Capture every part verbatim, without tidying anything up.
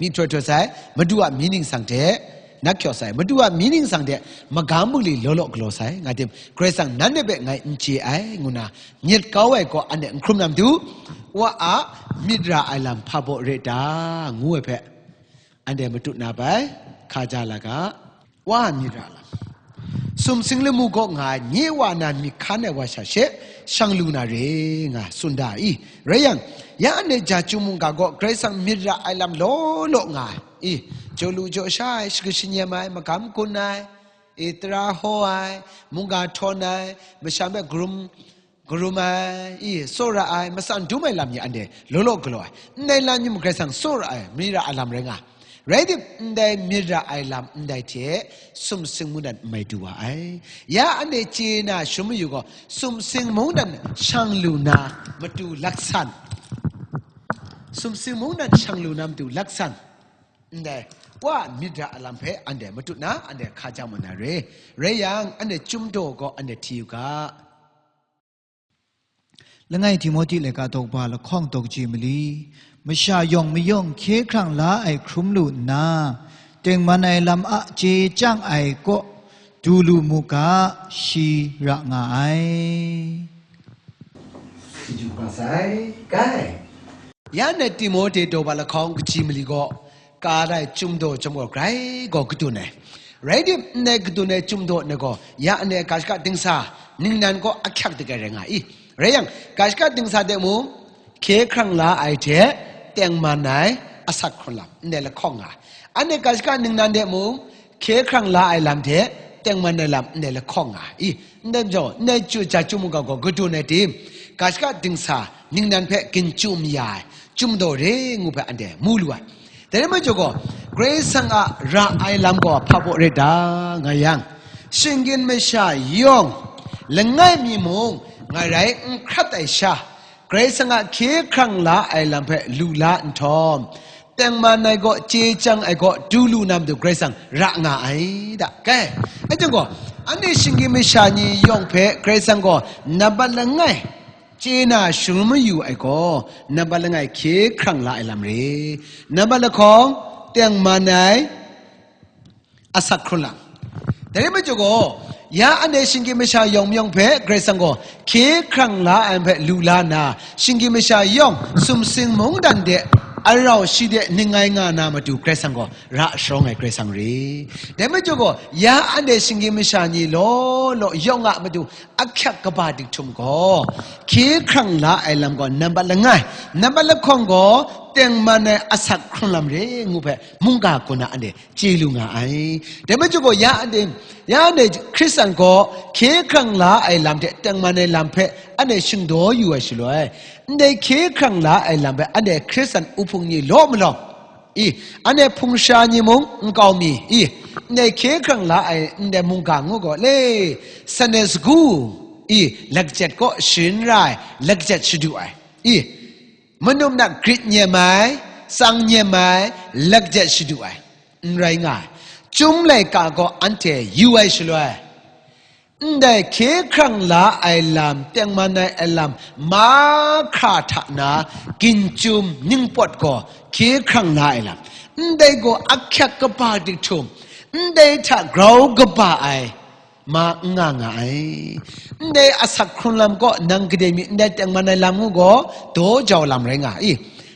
Myihtoi htoi sai, Madu a mying ningsang hte, nat hkyaw sai, Madu a mying ningsang hte, magam bungli law law galaw sai, nga tim, Karai Kasang nanhte hpe ngai n chye ai, ngu nna, myit kau ai kaw anhte n hkrum na matu, Wa a myit ra ai lam hpa baw re ta, ngu ai hpe, anhte matut na bai, hka ja la ga. Wa a myit ra lam. Sumsing lamu kaw nga ai nye wa nan myit hkan ai wa sha she, shang lu na re, nga tsun da i. Rai yang, ya anhte ja chyum mungga gaw Karai Kasang myit ra ai lam law law nga ai. I, jaw lu jaw sha ai, shaka shanyem ai, magam gun ai, i, tara haw ai, mungga htawn ai, masha hpe karum, karum ai, i, tsawra ai, matsan dum ai lam ni anhte law law galaw ai. Ndai lam ni mung Karai Kasang tsawra ai, myit ra ai lam rai nga. Rai tim, ndai myit ra ai lam ndai hte sumsing mungdan n mai du wa ai. Ya anhte chye na sharum mayu gaw, sumsing mungdan shang lu na matu laksan. Sumsing mungdan shang lu na matu laksan. Ndai, wa myit ra ai lam hpe anhte matut na, anhte hka ja mu na re. Rai yang, anhte chyum daw gaw anhte hti yu ga. Langai Timohti laika daw ba lahkawng daw kaji mali, masha yawng mayawng hkye hkrang la ai hkrum lu nna, tengman ai lam a chye chyang ai kaw du lu mu ga, shi ra nga ai. Ya anhte Timohti daw ba lahkawng kaji mali gaw, ka ai chyum daw chyawm gaw grai gaw kadun ai. Rai tim, ndai kadun ai chyum daw na gaw, ya anhte ga shaka dingsa ningnan gaw ahkyak dagai rai nga i. Rai yang, ga shaka dingsa de mung, hkye hkrang la ai hte tengman ai asak hkrun lam, ndai lahkawng nga. Anhte ga shaka ningnan de mung, hkye hkrang la ai lam hte tengman ai lam, ndai lahkawng nga. I, ndai majaw, ndai chyu ja chyum mungga gaw kadun ai tim, ga shaka dingsa ningnan hpe ginchyu maya ai, chyum daw re ngu hpe anhte mu lu ai. Dai rai majaw gaw, Karai Kasang a ra ai lam gaw hpa baw rai ta, nga yang, shinggyim masha yawng, langai mi mung, ngai rai n hkrat ai sha, Karai Kasang a hkye hkrang la ai lam hpe lu la nhtawm, tengman ai gaw, chye chyang ai gaw, du lu na matu Karai Kasang ra nga ai da. Kai, anhte gaw, anhte shinggyim masha ni yawng hpe Karai Kasang gaw nambat langai chye na sharum mayu ai gaw, nambat langai hkye hkrang la ai lam re. Nambat lahkawng, tengman ai asak hkrun lam. Dai rai majaw gaw, ya anhte shinggyim masha yawng mayawng hpe Karai Kasang gaw hkye hkrang la ai hpe lu la nna, shinggyim masha yawng sumsing mungdan de arau shi de ning ai nga na matu Karai Kasang gaw ra sharawng ai Karai Kasang re. Dai majaw gaw, ya anhte shinggyim masha ni law law yawng a matu ahkyak kaba dik htum gaw, hkye hkrang la ai lam gaw nambat langai, nambat lahkawng gaw tengman ai asak hkrun lam re ngu hpe mungga kaw na anhte chye lu nga ai. Dai majaw gaw, ya anhte, ya anhte Hkristan gaw hkye hkrang la ai lam hte tengman ai lam hpe anhte shingdaw yu ai shaloi, ndai hkye hkrang la ai lam hpe anhte Hkristan uhpung ni law malawng, i, anhte hpung sha ni mung nkau mi, i, ndai hkye hkrang la ai ndai mungga ngu gaw le, Sunday school, i, lakjet kaw sharin ra ai, lakjet shadu ai, i, manum na grit nyem ai, tsang nyem ai, lakjet shadu ai, n rai nga ai. Chyum laika gaw anhte yu ai shaloi, ndai hkye hkrang la ai lam, tengman ai alam, mahkra hta na, ginchyum ningpawt gaw hkye hkrang la ai lam, ndai gaw ahkyak kaba dik htum, ndai hta grau kaba ai, ma n nga nga ai. Ndai asak hkrun lam kaw nang gade mi, ndai tengman ai lam ngu gaw, daw jau lam rai nga i.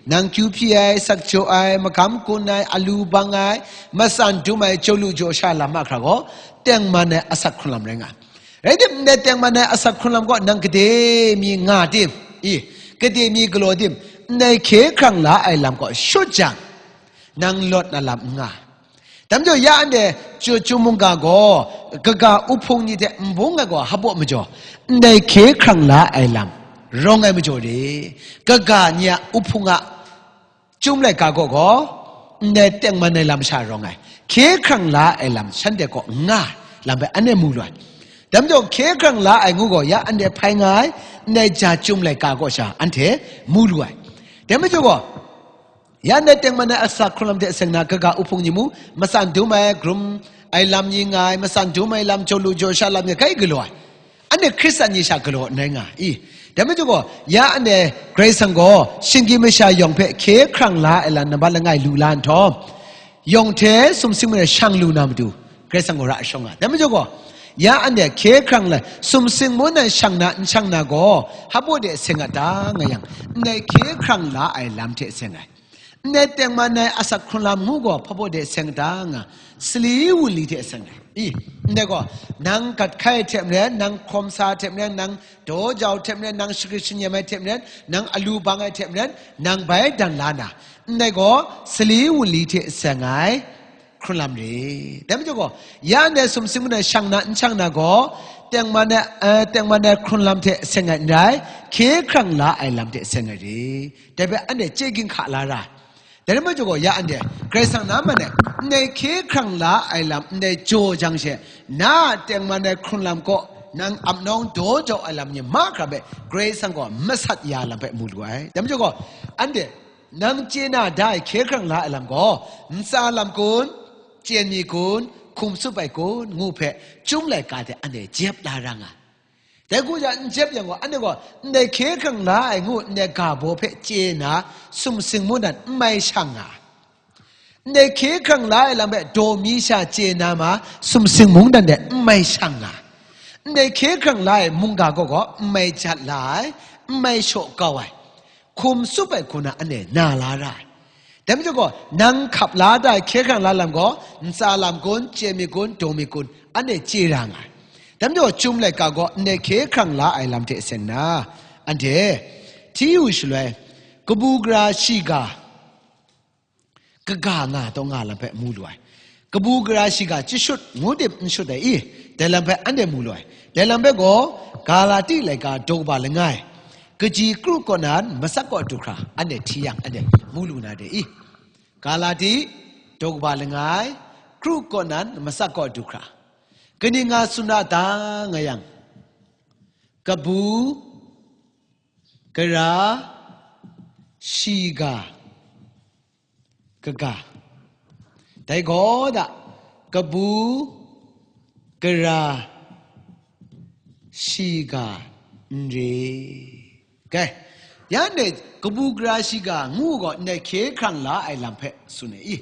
Nang kyu hpyi ai, sak jaw ai, magam gun ai, alu bang ai, matsan dum ai, jaw lu jaw sha lam mahkra gaw, tengman ai asak hkrun lam rai nga. Rai tim, ndai tengman ai asak hkrun lam kaw nang gade mi nga tim, i, gade mi galaw tim, ndai hkye hkrang la ai lam kaw shut jang, nang lawt na lam n nga. Dai majaw ya anhte chyu chyum mungga gaw, kaga uhpung ni hte n bung ai gaw hpaw majaw, ndai hkye hkrang la ai lam rawng ai majaw re. Kaga ni a uhpung a chyum laika gaw gaw, ndai tengman ai lam sha rawng ai, hkye hkrang la ai lam shanhte kaw n nga ai lam hpe anhte mu lu ai. Dai majaw hkye hkrang la ai ngu gaw, ya anhte hpai nga ai, ndai ja chyum laika kaw sha anhte mu lu ai. Dai majaw gaw, ya ndai tengman ai asak hkrun lam hte seng na kaga uhpung ni mung, matsan dum ai, karum ai lam ni nga ai, matsan dum ai lam, jaw lu jaw sha lam ni hkai galaw ai. Anhte Hkristan ni sha galaw n rai nga i. Dai majaw gaw, ya anhte Karai Kasang gaw shinggyim masha yawng hpe hkye hkrang la ai lam nambat langai lu la nhtawm, yawng hte sumsing mung shang lu na matu, Karai Kasang gaw ra shawng nga. Dai majaw gaw, ya anhte hkye hkrang la, sumsing mung nan shang na, n shang na gaw, hpa baw de seng a ta, nga yang, ndai hkye hkrang la ai lam hte seng ai. Ndai tengman ai asak hkrun lam ngu gaw, hpa baw de seng a ta, nga, sali wunli hte seng ai. I, ndai gaw, nang gat hkai hte maren, nang hkawm sa hte maren, nang daw jau hte maren, nang shagrit shanyem ai hte maren, nang alu bang ai hte maren, nang bai dan la na, ndai gaw sali wunli hte seng ai hkrun lam re. Dai majaw gaw, ya ndai sumsing mung nan shang na, n shang na gaw, tengman ai, eh, tengman ai hkrun lam hte seng ai n rai, hkye hkrang la ai lam hte seng ai re. Dai hpe anhte chye ginhka la ra. Dai rai majaw gaw, ya anhte, Karai Kasang na man ai, ndai hkye hkrang la ai lam ndai jaw jang she, na a tengman ai hkrun lam kaw, nang ap nawng daw jau ai lam ni mahkra hpe, Karai Kasang gaw masat ya lam hpe mu lu ai. Dai majaw gaw, anhte, nang chye na da ai hkye hkrang la ai lam gaw, ntsa lam kun, chyen mi kun, hkum tsup ai kun, ngu hpe, Chyum laika hte anhte jep la ra nga. Dai hku jang n jep yang gaw, anhte gaw ndai hkye hkrang la ai ngu ndai ga baw hpe chye nna, sumsing mung nan n mai shang nga. Ndai hkye hkrang la ai lam hpe daw mi sha chye na ma, sumsing mung nan de n mai shang nga. Ndai hkye hkrang la ai mungga gaw gaw n mai jat la ai, n mai shaw kau ai. Hkum tsup ai hku na anhte na la ra ai. Dai majaw gaw, nang hkap la da ai hkye hkrang la lam gaw, ntsa lam kun, chyen mi kun, daw mi kun, anhte chye ra nga ai. Dai majaw gaw, Chyum laika gaw ndai hkye hkrang la ai lam hte seng nna, anhte hti yu shaloi, kabu gara shiga, kaga nga taw nga lam hpe mu lu ai. Kabu gara shiga chyashut ngu tim n shut ai i, dai lam hpe anhte mu lu ai. Dai lam hpe gaw, Galati laika daw kaba langai, kaji kru kaw nan masak kaw du hkra, anhte hti yang anhte mu lu na de i. Galati daw kaba langai, kru kaw nan masak kaw du hkra. Kaning nga tsun a ta nga yang, kabu gara shiga kaga. Dai gaw da, kabu gara shiga n re. Kai, ya ndai kabu gara shiga ngu gaw ndai hkye hkrang la ai lam hpe tsun ai i.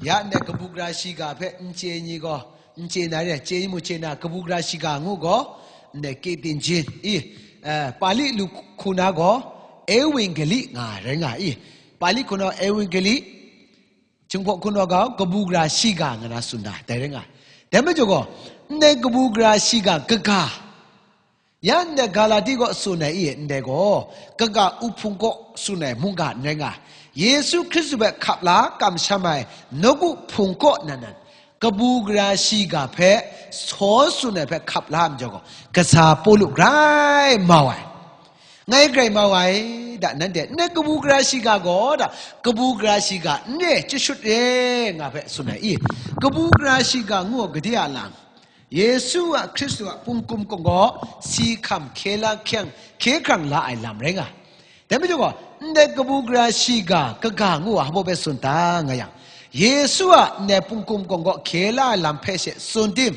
Ya ndai kabu gara shiga hpe n chye ni gaw, n chye na re, chye ni mung chye na, kabu gara shiga ngu gaw, ndai kye ting jin i, eh, Pali lu hku na gaw, Evangeli nga rai nga i. Pali hku na Evangeli, Jinghpaw hku na gaw, kabu gara shiga nga na tsun da, dai rai nga. Dai majaw gaw, ndai kabu gara shiga kaga, ya ndai Galati gaw tsun ai i, ndai gaw, kaga uhpung kaw tsun ai mungga n rai nga, Yesu Hkristu hpe hkap la kamsham ai nawku hpung kaw nan nan, kabu gara shiga hpe saw tsun ai hpe hkap la ai majaw gaw, kasa Pawlu grai mau ai. Ngai grai mau ai, da nanhte, ndai kabu gara shiga gaw, da, kabu gara shiga n re, chyashut re, nga hpe tsun ai i. Kabu gara shiga ngu ai gade a lam, Yesu a, Hkristu a pungkum kunggaw si hkam hkye la hkyang, hkye hkrang la ai lam rai nga. Dai majaw gaw, ndai kabu gara shiga kaga ngu ai hpa baw hpe tsun ta nga yang, Yesu a ndai pungkum kunggaw hkye la ai lam hpe she tsun tim,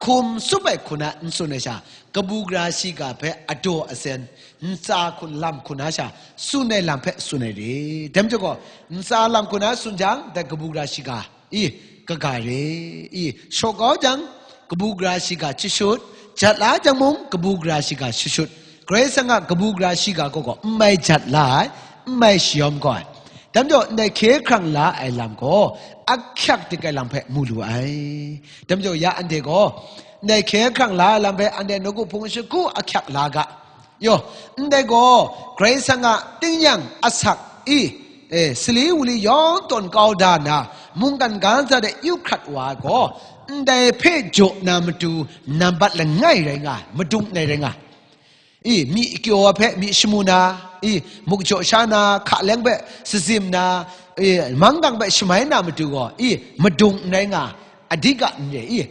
hkum tsup ai hku na n tsun ai sha, kabu gara shiga hpe adaw asen, ntsa hku lam hku na sha tsun ai lam hpe tsun ai re. Dai majaw gaw, ntsa lam hku na tsun jang, dai kabu gara shiga i, kaga re i, shaw kau jang, kabu gara shiga chyashut, jat la jang mung, kabu gara shiga chyashut, Karai Kasang a kabu gara shiga gaw gaw n mai jat la ai, n mai shayawm kau ai. Dai majaw, ndai hkye hkrang la ai lam gaw, ahkyak dik ai lam hpe mu lu ai. Dai majaw, ya anhte gaw, ndai hkye hkrang la ai lam hpe anhte nawku hpung shagu ahkyak la ga. Yaw, ndai gaw, Karai Kasang a tingnyang asak i, e, sali wunli yawng tawn kau da nna, mungkan ga ntsa de yu hkrat wa ai gaw, ndai hpe jaw na matu nambat langai rai nga ai, madung nai rai nga ai. I, myi kyaw ai hpe myi shamu na, i, muk jaw sha na, hka leng hpe sazim na, i, manggang hpe shamai na matu gaw, i, madung n rai nga ai, adika n re, i.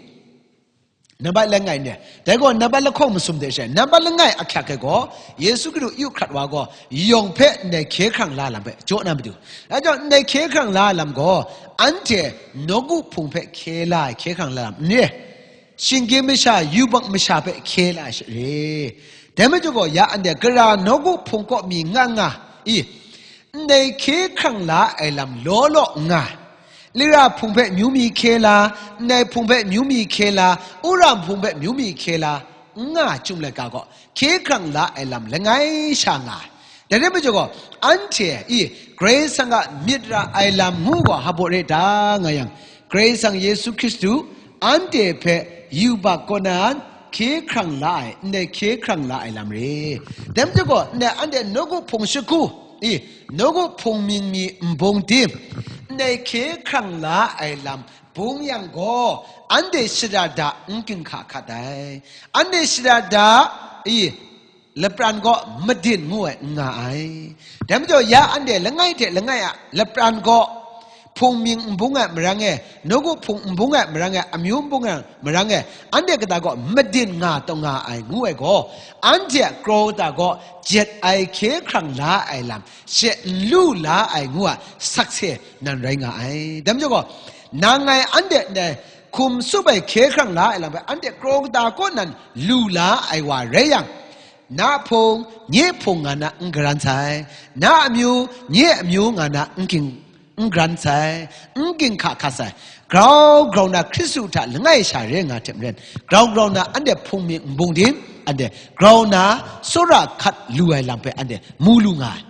Nambat langai n re. Dai gaw nambat lahkawng masum de she, nambat langai ahkyak ai gaw, Yesu Hkristu yu hkrat wa gaw, yawng hpe ndai hkye hkrang la lam hpe jaw na matu. Dai gaw, ndai hkye hkrang la lam gaw, anhte nawku hpung hpe hkye la ai hkye hkrang la lam n re. Shinggyim masha, yubak masha hpe hkye la ai sha re. Dai majaw gaw, ya anhte gara nawku hpung kaw mi nga nga, i, ndai hkye hkrang la ai lam law law nga, lira hpung hpe amyu mi hkye la, ndai hpung hpe amyu mi hkye la, wora hpung hpe amyu mi hkye la, n nga chyum laika gaw, hkye hkrang la ai lam langai sha nga ai. Dai rai majaw gaw, anhte i Karai Kasang a myit ra ai lam ngu gaw hpa baw re ta nga yang, Karai Kasang Yesu Hkristu anhte hpe yubak kaw na hkye hkrang la ai, ndai hkye hkrang la ai lam re. Dai majaw gaw, ndai anhte nawku hpung shagu, i, nawku hpung mying mi nbung tim, ndai hkye hkrang la ai lam bung yang gaw, anhte shada da n ginhka hkat ai. Anhte shada da, i, lapran gaw madin ngu ai n nga ai. Dai majaw, ya anhte langai hte langai a lapran gaw, hpung mying nbung ai marang e, nawku hpung nbung ai marang e, amyu nbung ai marang e, anhte kata gaw madin nga taw nga ai ngu ai gaw, anhte a kraw kata gaw jet ai hkye hkrang la ai lam, she n lu la ai ngu a sakse nan rai nga ai. Dai majaw gaw, nang ngai anhte ndai hkum tsup ai hkye hkrang la ai lam hpe anhte kraw kata kaw nan lu la ai wa rai yang, na hpung, nye hpung nga na n garan sai, na amyu, nye amyu nga na n ging, n garan sai, n ginhka hkat sai, grau grau na Hkristu hta langai sha re nga hte maren, grau grau na anhte hpung mying nbung tim, anhte grau na tsawra hkat lu ai lam hpe anhte mu lu nga ai.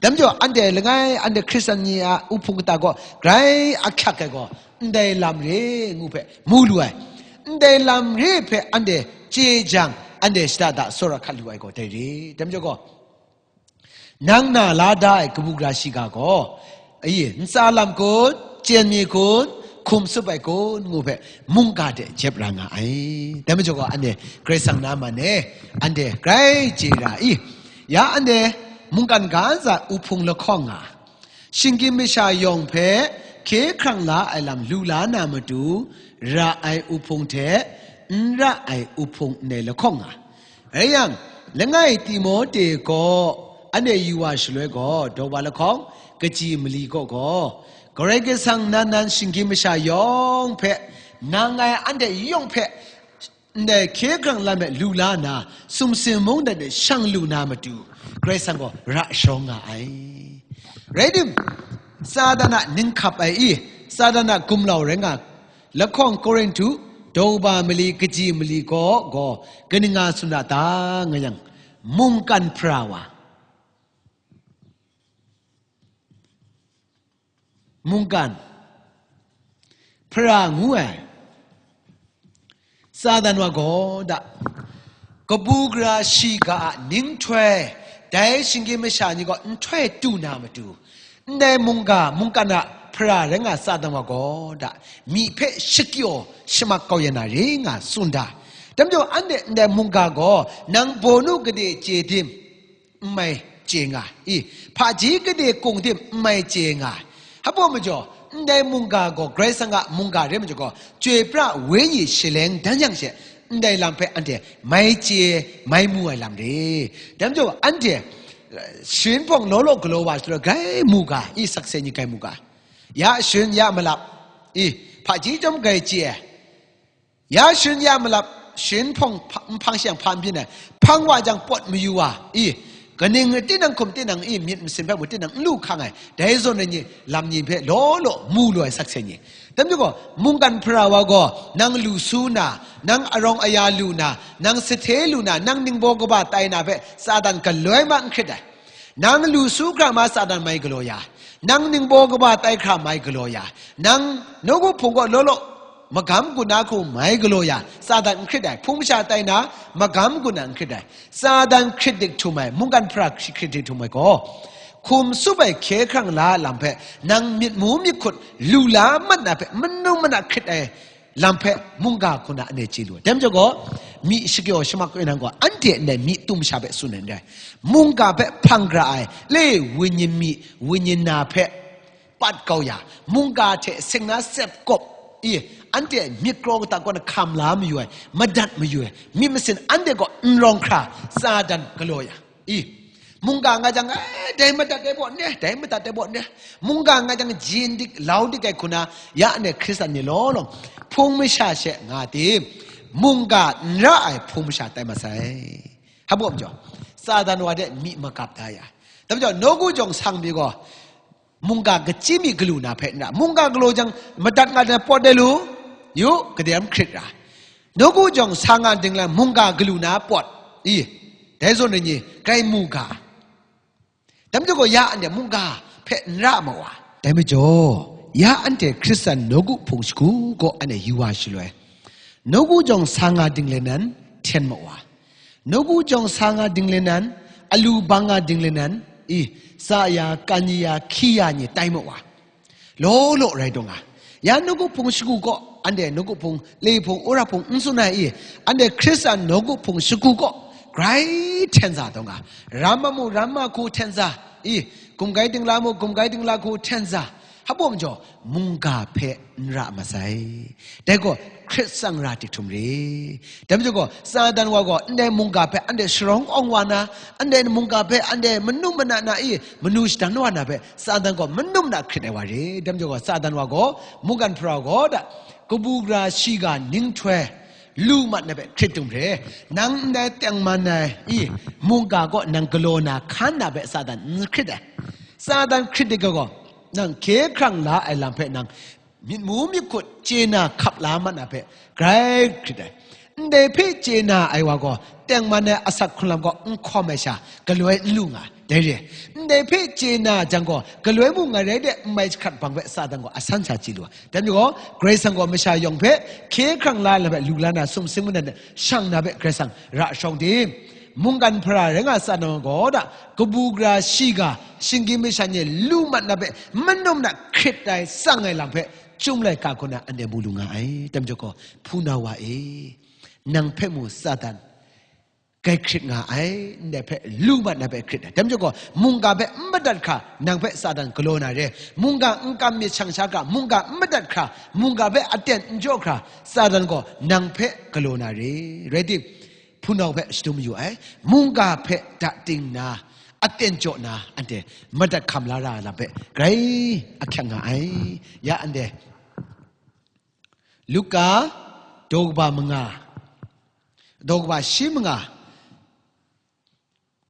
Dai majaw, anhte langai, anhte Hkristan ni a uhpung kata gaw grai ahkyak ai gaw, ndai lam re ngu hpe mu lu ai. Ndai lam re hpe anhte chye jang, anhte shada da tsawra hkat lu ai gaw dai re. Dai majaw gaw, nang na la da ai kabu gara shiga gaw, ayi, ntsa lam kun, chyen mi kun, hkum tsup ai kun ngu hpe mungga de jep ra nga ai. Dai majaw gaw, anhte Karai Kasang na man e, anhte grai chye ra i, ya anhte mungkan ga ntsa uhpung lahkawng nga, shinggyim masha yawng hpe hkye hkrang la ai lam lu la na matu, ra ai uhpung hte n ra ai uhpung ndai lahkawng nga. Rai yang, langai Timote gaw anhte yu wa shaloi gaw, daw wa lahkawng, kaji mali kaw gaw, Karai Kasang nan nan shinggyim masha yawng hpe, nang ngai anhte yawng hpe, ndai hkye hkrang lam e lu la nna, sumsing mungdan de shang lu na matu, Karai Kasang gaw ra sharawng nga ai. Rai tim, Satan a ninghkap ai i, Satan a gumlau rai nga, lahkawng Korinhtu, daw ba mali, kaji mali gaw, gaw, kaning nga tsun ra ta nga yang, mungkan hpara wa. Mungkan hpara ngu ai Satan wa gaw da, kabu gara shiga a ninghtoi, dai shinggyim masha ni gaw nhtoi tu na matu, ndai mungga, mungkan a hpara rai nga Satan wa gaw da, myi hpe shakyaw shamak kau ya na ri nga tsun da. Dai majaw, anhte ndai mungga gaw, nang bawnu gade chye tim, n mai chye nga i, hpaji gade kung tim n mai chye nga. Hpa majaw, ndai mungga gaw Karai Kasang a mungga re majaw gaw, chyoi pra wenyi shaleng dan yang she, ndai lam hpe anhte mai chye, mai mu ai lam re. Dai majaw, anhte, eh, sharin hpawng law law galaw wa shaloi grai mu ga i, sakse ni grai mu ga. Ya sharin ya malap i, hpaji chyawm grai chye, ya sharin ya malap, sharin hpawng hpa-, nhpang shang hpa n byin ai, hpang wa jang pawt mayu wa i, kaning tinang hkum tinang i, myit masin hpe mung tinang n lu hkang ai, dai zawn ai ni, lam ni hpe law law mu lu ai sakse ni. Dai majaw gaw, mungkan hpara wa gaw, nang lu su na, nang arawng aya lu na, nang sahte lu na, nang ningbaw kaba tai na hpe Satan galoi ma n hkrit ai. Nang lu su hkra ma Satan mai galaw ya, nang ningbaw kaba tai hkra mai galaw ya, nang nawku hpung gaw law law magam gun na hku mai galaw ya, Satan n hkrit ai, hpung masha tai na magam gun na n hkrit ai, Satan hkrit dik htum ai, mungkan hpara hkrit dik htum ai gaw, hkum tsup ai hkye hkrang la lam hpe, nang myit mu myit hkut lu la mat na hpe, manung mana hkrit ai lam hpe mungga hku na anhte chye lu ai. Dai majaw gaw, myi shakyaw shamak kau nang gaw, anhte ndai myi tum masha hpe tsun ai n rai. Mungga hpe hpang gara ai, le, wenyin myi, wenyin na hpe, pat kau ya, mungga hte seng na sep kawp i, anhte myit kraw kata kaw na hkam la mayu ai, madat mayu ai, myit masin anhte gaw n rawng hkra, Satan galaw ya i, mungga nga jang, "Eh, dai madat ai baw n re, dai madat ai baw n re." Mungga nga jang, jin dik, lau dik ai hku na, ya anhte Hkristan ni law law, hpung masha she nga tim, mungga n ra ai hpung masha tai masai. Hpa baw majaw, Satan wa de myi magap da ya. Dai majaw, nawku jawng sang mi gaw, mungga kachyi mi galu na hpe n ra, mungga galaw jang madat nga ai pawt de lu, yu, kadai ram hkrit ra. Nawku jawng sa nga dinglan mungga galu na pawt, i, dai zawn rai ni, grai mu ga. Dai majaw gaw, ya anhte mungga hpe n ra ma wa. Dai majaw, ya anhte Hkristan nawku hpung shagu kaw anhte yu wa shaloi, nawku jawng sa nga dinglen nan hten ma wa. Nawku jawng sa nga dinglen nan, alu bang nga dinglen nan, i, tsa ya, kan ya, hkyi ya ni tai ma wa. Law law rai taw nga. Ya nawku hpung shagu kaw, anhte nawku hpung, le hpung, wora hpung n tsun ai i, anhte Hkristan nawku hpung shagu kaw, grai hten za taw nga. Ram ma mu, ram ma hku hten za, i, gumgai dingla mu, gumgai dingla hku hten za. Hpa baw majaw, mungga hpe n ra masai. Dai gaw, hkrit tsang ra tik htum re. Dai majaw gaw, Satan wa gaw, ndai mungga hpe anhte sharawng awng wa na, ndai mungga hpe anhte manu mana na i, manu shadan wa na hpe, Satan gaw manu mana hkrit ai wa re. Dai majaw gaw, Satan wa gaw, mungkan hpara gaw da, kabu gara shiga ninghtoi, lu mat na hpe hkrit htum re. Nang ndai tengman ai i, mungga gaw nang galaw na hkan na hpe Satan n hkrit ai. Satan hkrit de gaw, nang hkye hkrang la ai lam hpe nang myit mu myit hkut chye na hkap la mat na hpe grai hkrit ai. Ndai hpe chye na ai wa gaw, tengman ai asak hkrung lam gaw n hkawm ai sha, galoi n lu nga ai, dai re. Ndai hpe chye na jang gaw, galoi mung ngai rai de, n mai jahkrat bang hpe Satan gaw asan sha chye lu ai. Dai majaw gaw, Karai Kasang gaw masha yawng hpe hkye hkrang la ai lam hpe lu la na, sumsing mungdan de shang na hpe Karai Kasang ra shawng tim. Mungkan hpara rai nga Satan gaw da, kabu gara shiga, shinggyim masha ni lu mat na hpe, manu mana hkrit ai, tsang ai lam hpe, chyum laika hku na anhte mu lu nga ai. Dai majaw gaw, hpunau wa e, nang hpe mu Satan grai hkrit nga ai, ndai hpe lu mat na hpe hkrit ai. Dai majaw gaw, mungga hpe n madat hkra, nang hpe Satan galaw na re. Mungga n kam myit shang sha hkra, mungga n madat hkra, mungga hpe aten n jaw hkra, Satan gaw nang hpe galaw na re. Rai tim, hpunau hpe shadum yu ai, mungga hpe da ting nna, aten jaw nna, anhte madat hkam la ra ai lam hpe grai ahkyak nga ai. Ya anhte, Luka, daw kaba manga, daw kaba shi manga,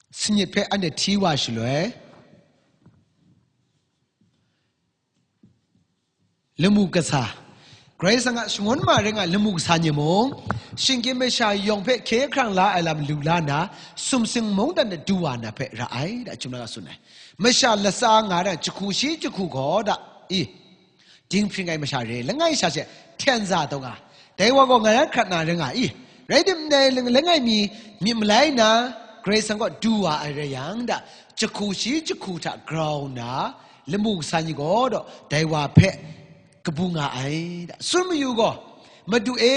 sanit hpe anhte hti wa shaloi, lamu kasa, Karai Kasang a shangun ma rai nga ai lamu kasa ni mung, shinggyim masha yawng hpe hkye hkrang la ai lam lu la nna, sumsing mungdan de du wa na hpe ra ai, da chyum la tsun ai. Masha latsa nga na jahku shi jahku gaw da, i, dinghpring ai masha re, langai sha she hten za taw nga. Dai wa gaw ngai rai hkrat na rai nga i, rai timung, dai lang-, langai mi myit malai nna, Karai Kasang kaw du wa ai rai yang da, jahku shi jahku hta grau nna, lamu kasa ni gaw daw, dai wa hpe kabu nga ai da. Tsun mayu gaw, Madu e,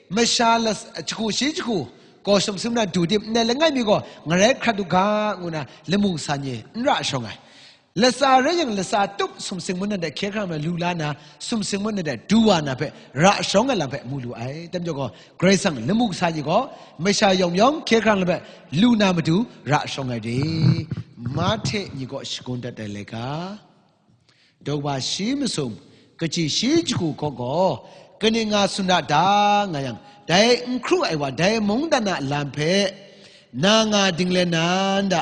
masha las-, jahku shi jahku gaw sumsing na du tim, ndai langai mi gaw ngai rai hkrat u ga, ngu na lamu kasa ni n ra shawng ai. Latsa rai yang, latsa tup sumsing mungdan de hkye hkrang na lu la na, sumsing mungdan de du wa na hpe ra shawng ai lam hpe mu lu ai. Dai majaw gaw, Karai Kasang lamu kasa ni gaw, masha yawng yawng hkye hkrang lam hpe lu na matu ra shawng ai re. Mahte ni gaw shagun dat ai laika, daw kaba shi masum, kaji shi jahku hkawng gaw, kaning nga tsun ra da nga yang, dai n hkru ai wa, dai mungdan a lam hpe na nga dinglen nan da.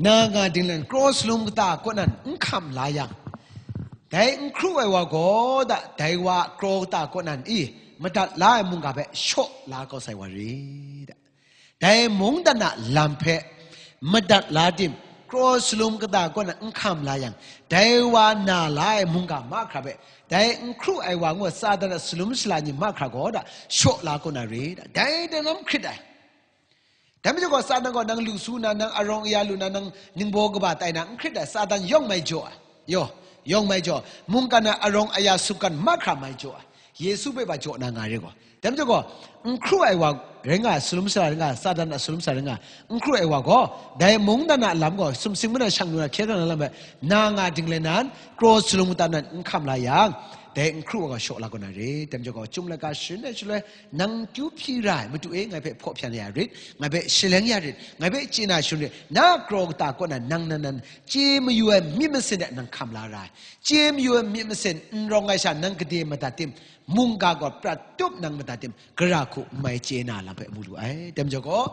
Na nga dinglen kraw salum kata kaw nan n hkam la yang, dai n hkru ai wa gaw da, dai wa kraw kata kaw nan i madat la ai mungga hpe shaw la kau sai wa re da. Dai mungdan a lam hpe madat la tim, kraw salum kata kaw nan n hkam la yang, dai wa na la ai mungga mahkra hpe, dai n hkru ai wa ngu Satan a salum shala ni mahkra gaw da, shaw la kau na re da. Dai dai lam hkrit ai. Dai majaw gaw, Satan gaw nang lu su na, nang arawng aya lu na, nang ningbaw kaba tai na, n hkrit ai. Satan yawng mai jaw ai. Yaw, yawng mai jaw. Mungkan a arawng aya sumgan mahkra mai jaw ai. Yesu hpe ba jaw na nga re gaw. Dai majaw gaw, n hkru ai wa rai nga, salum sara rai nga, Satan a salum sara rai nga, n hkru ai wa gaw, dai mungdan a lam gaw, sumsing mungdan shang lu na hkye hkrang na lam hpe, na nga dinglen nan, kraw salum kata nan n hkam la yang, Dai n hkru ai gaw shaw la kaw na re. Dai majaw gaw, Chyum laika sharin ai shaloi, nang kyu hpyi ra ai, Madu e, ngai hpe hpaw hpyan ya rit, ngai hpe shaleng ya rit, ngai hpe chye na sharin rit, na kraw kata kaw na nang nan nan chye mayu ai myit masin de nang hkam la ra ai. Chye mayu ai myit masin n rawng ai sha nang gade madat tim, mungga gaw prat tup nang madat tim, gara hku n mai chye na lam hpe mu lu ai. Dai majaw gaw,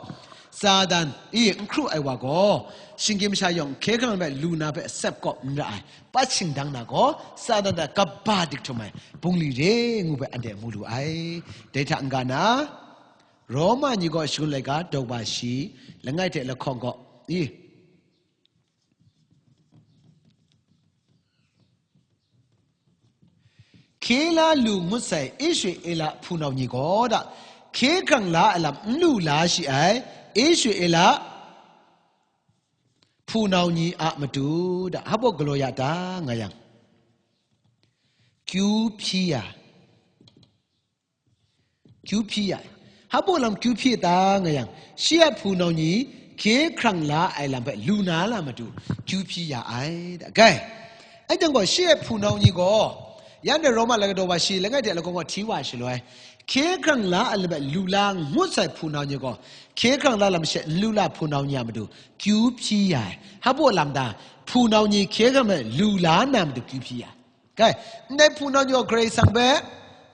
Satan, i, n hkru ai wa gaw, shinggyim masha yawng hkye hkrang hpe lu na hpe sep kawp n ra ai, pat shingdang na gaw, Satan hta kaba dik htum ai bungli re ngu hpe anhte mu lu ai. Dai hta n-ga na, Roma ni gaw shangun laika daw ba shi, langai hte lahkawng gaw, i, hkye la lu ngut sai Israela hpunau ni gaw da, hkye hkrang la ai lam n lu la shi ai Israela hpunau ni a matu da, hpa baw galaw ya ta nga yang, kyu hpyi ya, kyu hpyi ya, hpa baw lam kyu hpyi ta nga yang, shi a hpunau ni hkye hkrang la ai lam hpe lu na la matu, kyu hpyi ya ai da. Gai, ai jang gaw, shi a hpunau ni gaw, yan de Roma laika daw ba shi langai hte lahkawng gaw hti wa shaloi, hkye hkrang la ai lam hpe lu la ngut sai hpunau ni gaw, hkye hkrang la lam she n lu la hpunau ni a matu, kyu hpyi ya ai. Hpa baw lam ta, hpunau ni hkye hkrang hpe lu la na matu, kyu hpyi ya ai. Gai, ndai hpunau ni gaw Karai Kasang hpe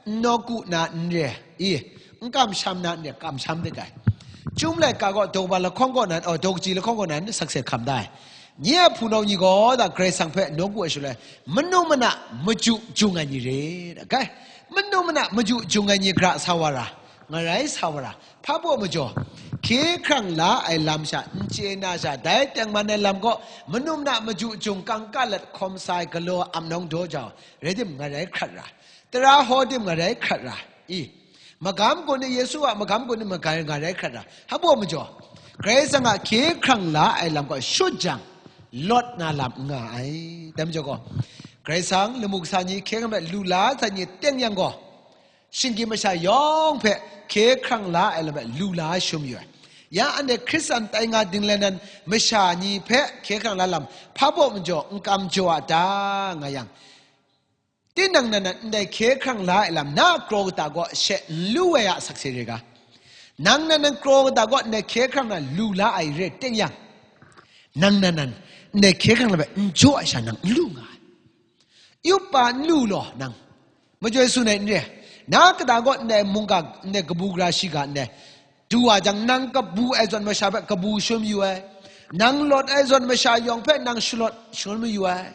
n nawku na n re, i, n kamsham na n re, kamsham de gai. Chyum laika gaw daw ba lahkawng kaw nan, oh, daw kaji lahkawng kaw nan sakse hkam da ai. Nye a hpunau ni gaw da Karai Kasang hpe nawku ai shaloi, manu mana maju jung ai ni re, da gai. Manu mana maju jung ai ni gara sa wa ra, ngarai sa wa ra, hpa baw majaw, hkye hkrang la ai lam sha n chye na sha, dai tengman ai lam gaw, manu mana maju jung kangka lat hkawm sa ai galaw a amnawng daw jau, rai tim, ngarai hkrat ra, tara hkaw tim, ngarai hkrat ra, i, magam gun ni, Yesu a magam gun ni, magai ngarai hkrat ra, hpa baw majaw, Karai Kasang a hkye hkrang la ai lam gaw shut jang, lawt na lam n nga ai. Dai majaw gaw, Karai Kasang lamu kasa ni hkye hkrang hpe lu la sai ni teng yang gaw, shinggyim masha yawng hpe hkye hkrang la ai lam hpe lu la shum yu ai. Ya anhte Hkristan tai nga dinglen nan masha ni hpe hkye hkrang la lam hpa baw majaw n kam jaw a ta nga yang, tinang nan nan ndai hkye hkrang la ai lam na kraw kata gaw she n lu ai a sakse re ga. Nang nan nan kraw kata gaw ndai hkye hkrang na lu la ai re teng yang, nang nan nan ndai hkye hkrang la hpe n jaw ai sha nang n lu nga ai. Yup pa n lu law nang, majoi tsun ai n re. Na kata gaw ndai mungga, ndai kabu gara shiga ndai du wa jang, nang kabu ai zawn masha hpe kabu shangun mayu ai, nang lawt ai zawn masha yawng hpe nang shalawt shangun mayu ai.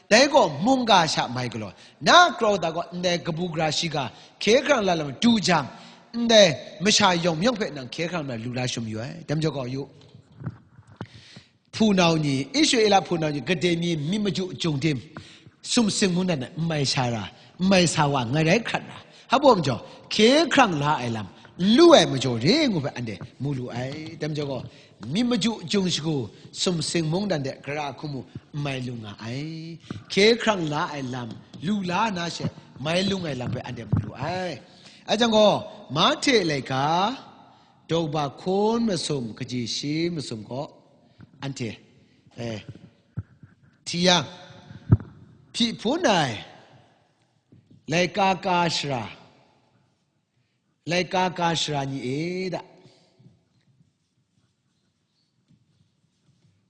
Dai gaw mungga sha mai galaw, na kraw kata gaw ndai kabu gara shiga hkye hkrang la lam du jang, ndai masha yawng mayawng hpe nang hkye hkrang na lu la shangun mayu ai. Dai majaw gaw yu. Hpunau ni, Israela hpunau ni, gade mi, mi maju jung tim, sumsing mungdan n mai sa ra, n mai sa wa, ngarai hkrat ra. Hpa baw majaw, hkye hkrang la ai lam, n lu ai majaw re ngu hpe anhte mu lu ai. Dai majaw gaw, mi maju jung shagu, sumsing mungdan de gara hku mu n mai lu nga ai. Hkye hkrang la ai lam, lu la na she, mai lung ai lam hpe anhte mu lu ai. Ai jang gaw, Mahte laika, daw ba hkun masum, kaji shi masum gaw, anhte, eh, hti yang, hpyi hpun ai, laika ka sara, laika ka sara ni e da,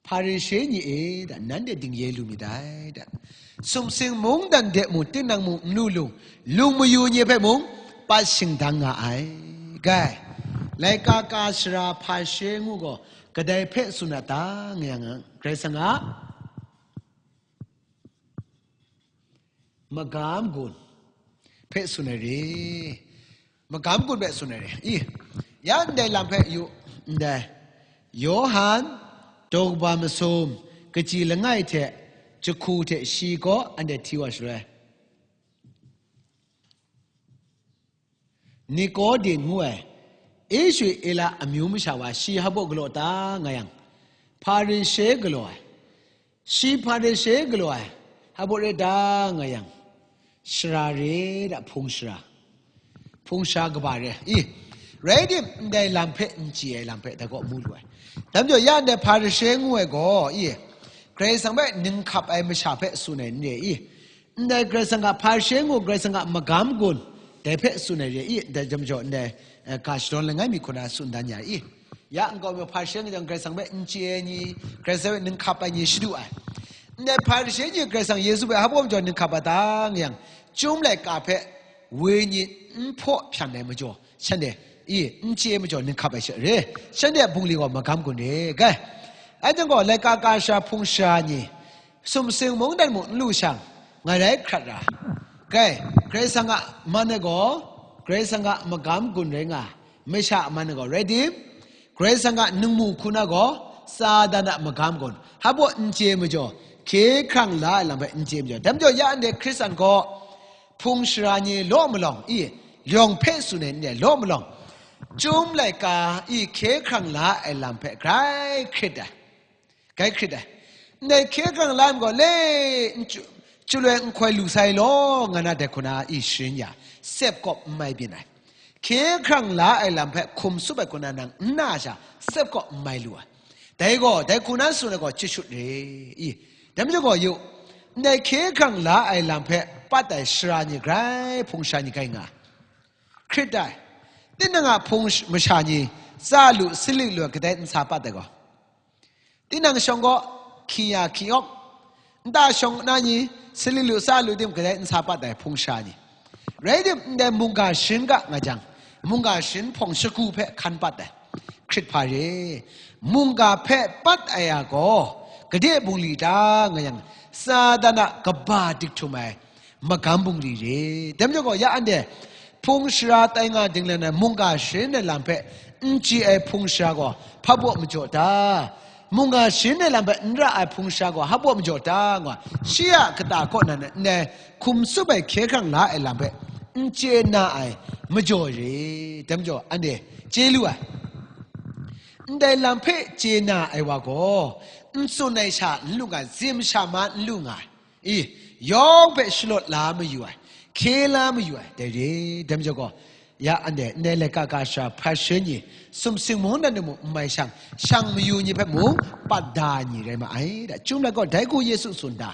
Hparishe ni e da, nanhte dingye lu myit dai da. Sumsing mungdan de mung, tinang mung n lu lung, lung mayu ni hpe mung, pat shingdang nga ai. Gai, laika ka sara Hparishe ngu gaw, kadai hpe tsun a ta nga yang, Karai Kasang a magam gun hpe tsun ai re. Magam gun hpe tsun ai re. I, ya ndai lam hpe yu, ndai. Yawhan, daw kaba masum, kaji langai hte, jahku hte shi gaw anhte hti wa shaloi. Nikodin ngu ai, Israela amyu masha wa shi hpa baw galaw ta nga yang, Hparishe galaw ai. Shi Hparishe galaw ai, hpa baw re ta nga yang, sara re da, hpung sara. Hpung sara kaba re. I, rai tim, ndai lam hpe n chye ai lam hpe dai gaw mu lu ai. Dai majaw, ya ndai Hparishe ngu ai gaw, i, Karai Kasang hpe ninghkap ai masha hpe tsun ai n re i? Ndai Karai Kasang a Hparishe ngu Karai Kasang a magam gun, dai hpe tsun ai re i, dai jam jaw ndai, eh, ga shadawn langai mi hku na tsun dan ya i. Ya nkau mi Hparishe nga jang Karai Kasang hpe n chye ai ni, Karai Kasang hpe ninghkap ai ni shadu ai. Ndai Hparishe ni Karai Kasang Yesu hpe hpa majaw ninghkap ai ta nga yang, Chyum laika hpe wenyi n hpaw hpyan ai majaw, shanhte, i, n chye ai majaw ninghkap ai sha re, shanhte a bungli gaw magam gun re, gai. Anhte gaw laika ka sha hpung sha ni, sumsing mungdan mung n lu shang, ngai rai hkrat ra. Gai, Karai Kasang a man ai gaw, Karai Kasang a magam gun rai nga, masha a man ai gaw, rai tim? Karai Kasang a ningmu hku na gaw, Satan a magam gun, hpa baw n chye majaw, hkye hkrang la ai lam hpe n chye majaw, dai majaw ya ndai Hkristan gaw, hpung sara ni law malawng, i, yawng hpe tsun ai ndai law malawng, Chyum laika i hkye hkrang la ai lam hpe grai hkrit ai. Grai hkrit ai. Ndai hkye hkrang la ai gaw le, n chyu-, chyaloi n hkoi lu sai law, nga na dai hku na i sharin ya, sep kawp n mai byin ai. Hkye hkrang la ai lam hpe hkum tsup ai hku na nang n na sha, sep kawp n mai lu ai. Dai gaw, dai hku na tsun ai gaw, chyashut re i. Dai majaw gaw yu, ndai hkye hkrang la ai lam hpe pat ai sara ni grai, hpung sara ni grai nga ai. Hkrit ai. Tinang a hpung sh-, masha ni, tsa lu, salik lu ai kadai n sa pat ai gaw, tinang shawng gaw, hkying ya hkying awk, nta shawng na ni, salik lu, tsa lu tim kadai n sa pat ai hpung sha ni. Rai tim, ndai mungga sharin ga nga jang, mungga sharin hpawng shagu hpe hkan pat ai. Hkrit hpa re. Mungga hpe pat ai a gaw, gade bungli ta nga yang, Satan a kaba dik htum ai, magam bungli re. Dai majaw gaw, ya anhte hpung sara tai nga dinglen ai mungga sharin ai lam hpe n chye ai hpung sara gaw hpa baw majaw ta? Mungga sharin ai lam hpe n ra ai hpung sara gaw hpa baw majaw ta? Nga, shi a kata kaw na ndai hkum tsup ai hkye hkrang la ai lam hpe n chye na ai majaw re. Dai majaw, anhte chye lu ai. Ndai lam hpe chye na ai wa gaw, n tsun ai sha n lu nga ai, zim sha ma n lu nga ai. I, yawng hpe shalawt la mayu ai, hkye la mayu ai, dai re. Dai majaw gaw, ya anhte, ndai laika ka sha Hparishe ni, sumsing mungdan ni mung n mai shang, shang mayu ni hpe mung pat da ai ni rai ma ai, da. Chyum laika gaw dai hku Yesu tsun da.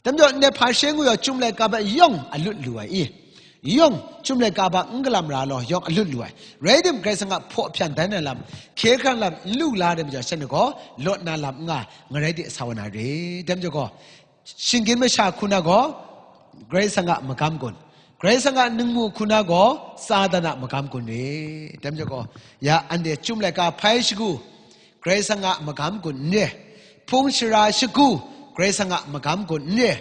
Dai majaw, ndai Hparishe ngu yaw chyum laika hpe yawng alut lu ai i. Yawng, chyum laika hpa n galam ra law, yawng alut lu ai. Rai tim, Karai Kasang a hpaw hpyan dan na lam, hkye hkrang lam n lu la ai majaw, shanhte gaw lawt na lam n nga, ngarai de sa wa na re. Dai majaw gaw, shinggyim masha hku na gaw, Karai Kasang a magam gun, Karai Kasang a ningmu hku na gaw, Satan a magam gun re. Dai majaw gaw, ya anhte chyum laika hpai shagu, Karai Kasang a magam gun n re. Hpung sara shagu, Karai Kasang a magam gun n re.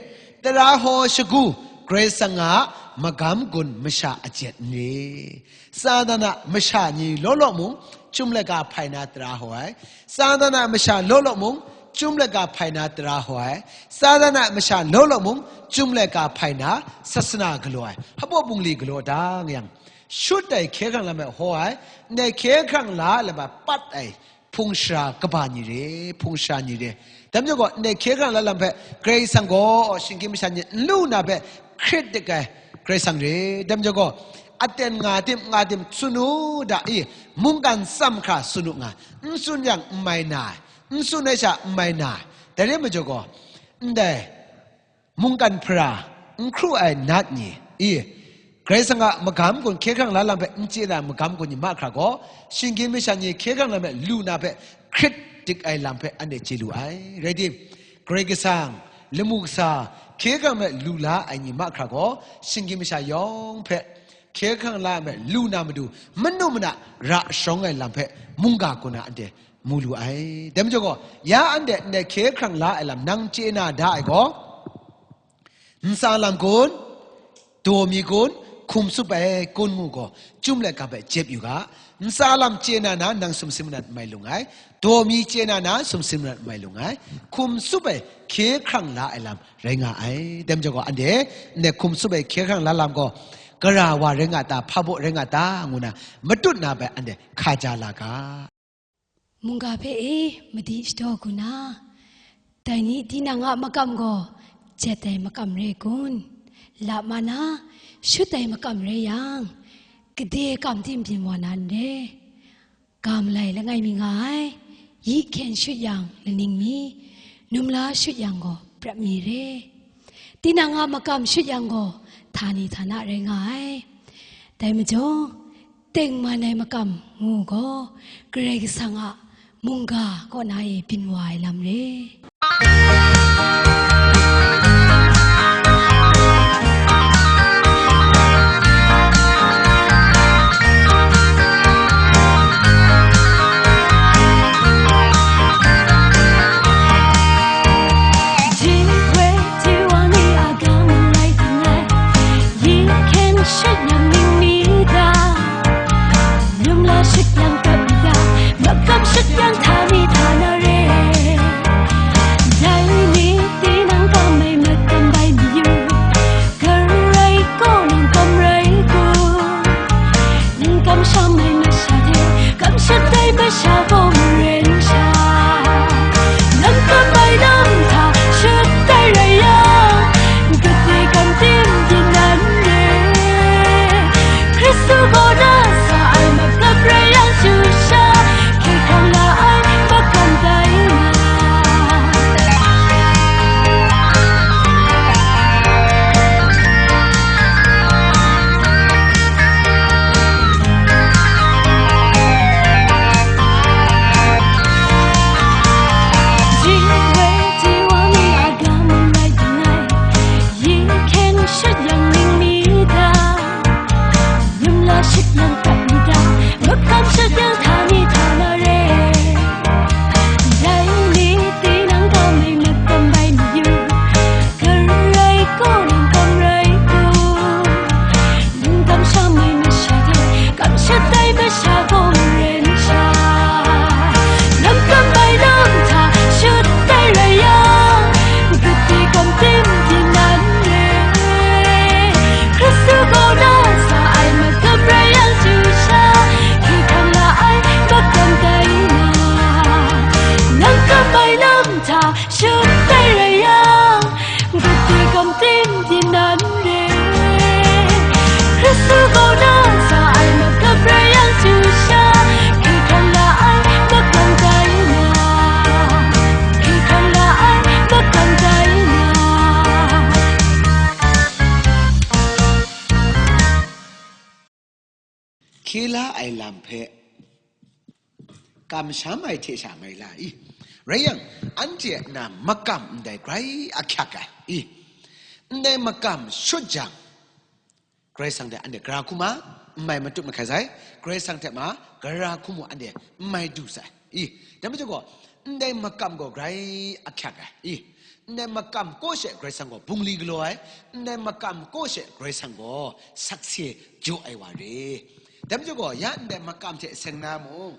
Tara haw shagu, Karai Kasang a magam gun masha ajet n re. Satan a masha ni law law mung, chyum laika hpai na tara haw ai. Satan a masha law law mung, chyum laika hpai na tara haw ai. Satan a masha law law mung, chyum laika hpai na sasana galaw ai. Hpa baw bungli galaw da nga yang, shut ai hkye hkrang lam hpe haw ai, ndai hkye hkrang la ai lam hpe pat ai, hpung sara kaba ni re, hpung sara ni re. Dai majaw gaw, ndai hkye hkrang la lam hpe Karai Kasang gaw shinggyim masha ni n lu na hpe hkrit dik ai Karai Kasang re. Dai majaw gaw, aten nga tim, nga tim, tsun u da i, mungkan tsam hkra tsun u nga, n tsun yang n mai na ai, n tsun ai sha n mai na ai. Dai re majaw gaw, ndai mungkan hpara, n hkru ai nat ni, i, Karai Kasang a magam gun hkye hkrang la lam hpe n chye na ai magam gun ni mahkra gaw, shinggyim masha ni hkye hkrang lam hpe lu na hpe hkrit dik ai lam hpe anhte chye lu ai. Rai tim, Karai Kasang, lamu kasa, hkye hkrang hpe lu la ai ni mahkra gaw, shinggyim masha yawng hpe hkye hkrang la ai hpe lu na matu, manu mana ra sharawng ai lam hpe mungga gun na anhte mu lu ai. Dai majaw gaw, ya anhte ndai hkye hkrang la ai lam nang chye na da ai gaw, ntsa lam kun, daw mi kun, hkum tsup ai kun ngu gaw, chyum laika hpe jep yu ga. Ntsa lam chye na na nang sumsing manat n mai lung ai, daw mi chye na na sumsing manat n mai lung ai, hkum tsup ai hkye hkrang la ai lam rai nga ai. Dai majaw gaw, anhte ndai hkum tsup ai hkye hkrang la lam gaw, gara wa rai nga ta, hpa baw rai nga ta, ngu na matut na bai anhte hkaja la ga. Mungga hpe e, madi shadaw hku na, dai ni tinang a makam gaw jet ai makam re kun? Lap ma na, shut ai makam re yang, gade kam tim byin wa na n re? Ga malai langai mi nga ai, yi hkyen shut yang laning mi, num la shut yang gaw prat mi re. Tinang a makam shut yang gaw, htani htana rai nga ai. Dai majaw, tengman ai makam ngu gaw, Karai Kasang a mungga kaw na e byin wa ai lam re. เคล้ายลำเพะ กำช้ำไอเทชาไงล่ะอี เรยัง อันเจนะมะกำได้ไกรอักขักไงอี ในมะกำชุดจัง ไกรสังแต่อันเดกราคุมา ไม่มาตุกมาขายใส่ ไกรสังแต่มากราคุมอันเดไม่ดูใส่อี แต่ไม่จบก็ ในมะกำก็ไกรอักขักไงอี ในมะกำก็เชะไกรสังก็บุงลีกลัวไอ ในมะกำก็เชะไกรสังก็สักเซโจไอวาเร แต่ไม่จบก็ ยะในมะกำเทเซงนาโมง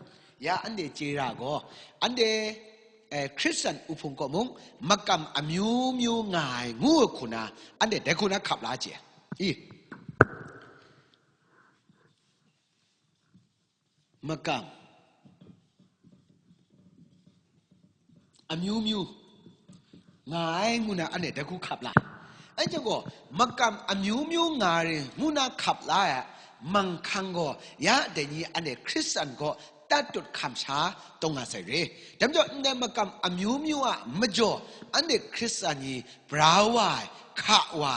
ยะอันเดเจราก็ อันเด เอ่อ คริสเตียนอุพงก็มุง มะกำอမျိုးမျိုးงาย งูคุณนะ อันเดแต่คุณนะขับลาเจ อี မကမ် အမျိုးမျိုး ငါး ငုဏ အနဲ့တခုခပ်လာ အဲကြောင့်ကို မကမ် အမျိုးမျိုး ငါး ငုဏ ခပ်လာ မန်ခန်ကို ရတဲ့နည်း အနဲ့ ခရစ်စတန်ကို တတ်တုတ်ခမ်ရှာ တုံးငါဆိုင်ရယ် ဒါကြောင့် နဲ့ မကမ် အမျိုးမျိုး အ မကျော် အနဲ့ ခရစ်စတန်ကြီး ပြားဝါ ခါဝါ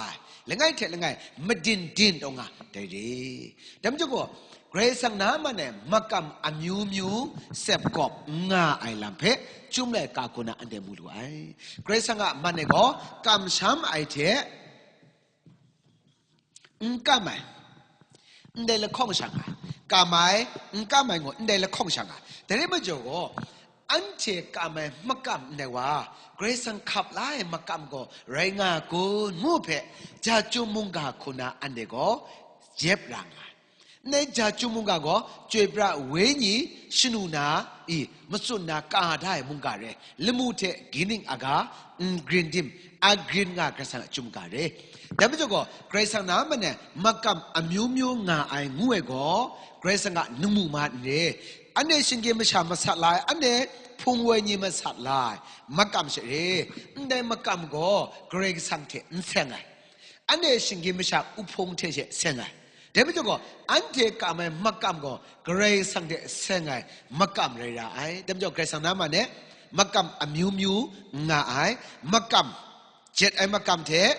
လငယ်ထဲလငယ် မဒင်ဒင် တုံးငါ တဲ့ရယ် ဒါကြောင့်ကို Karai Kasang na man e makam amyu myu sep kawp n nga ai lam hpe, chyum laika hku na anhte mu lu ai. Karai Kasang a man e gaw, kamsham ai hte, n kam ai, ndai lahkawng sha nga ai, kam ai, n kam ai ngu ndai lahkawng sha nga ai. Dai rai majaw gaw, anhte kam ai makam ndai wa, Karai Kasang hkap la ai makam gaw rai nga kun ngu hpe, ja chyum mungga hku na anhte gaw, jep ra nga ai. Ndai ja chyum mungga gaw, chyoi pra wenyi shanu na i, matsun na ka da ai mungga re, lamu hte gining aga, n grin dim, a grin nga Karai Kasang a chyum mungga re. Dai majaw gaw, Karai Kasang na man e makam amyu myu nga ai ngu ai gaw, Karai Kasang a ningmu ma n re. Anhte shinggyim masha masat la ai, anhte hpung woi ni masat la ai, makam she re. Ndai makam gaw Karai Kasang hte n seng ai. Anhte shinggyim masha uhpung hte she seng ai. Dai majaw gaw, anhte kam ai makam gaw, Karai Kasang hte seng ai makam rai ra ai. Dai majaw, Karai Kasang na man e, makam amyu myu nga ai, makam, jet ai makam hte,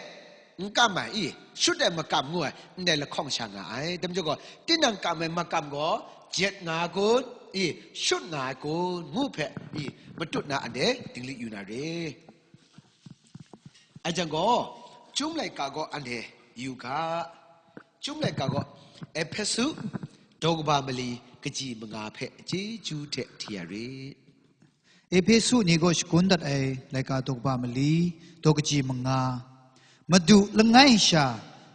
n kam ai, i, shut ai makam ngu ai, ndai lahkawng sha nga ai. Dai majaw gaw, tinang kam ai makam gaw, jet nga ai kun, i, shut nga ai kun, ngu hpe, i, matut na anhte dinglik yu na re. Ai jang gaw, Chyum laika gaw anhte yu ga. Chyum laika gaw, Ehpesu daw kaba mali kaji manga hpe chyeju hte hti ya rit. Ehpesu ni gaw shagun dat ai laika daw kaba mali, daw kaji manga. Madu langai sha,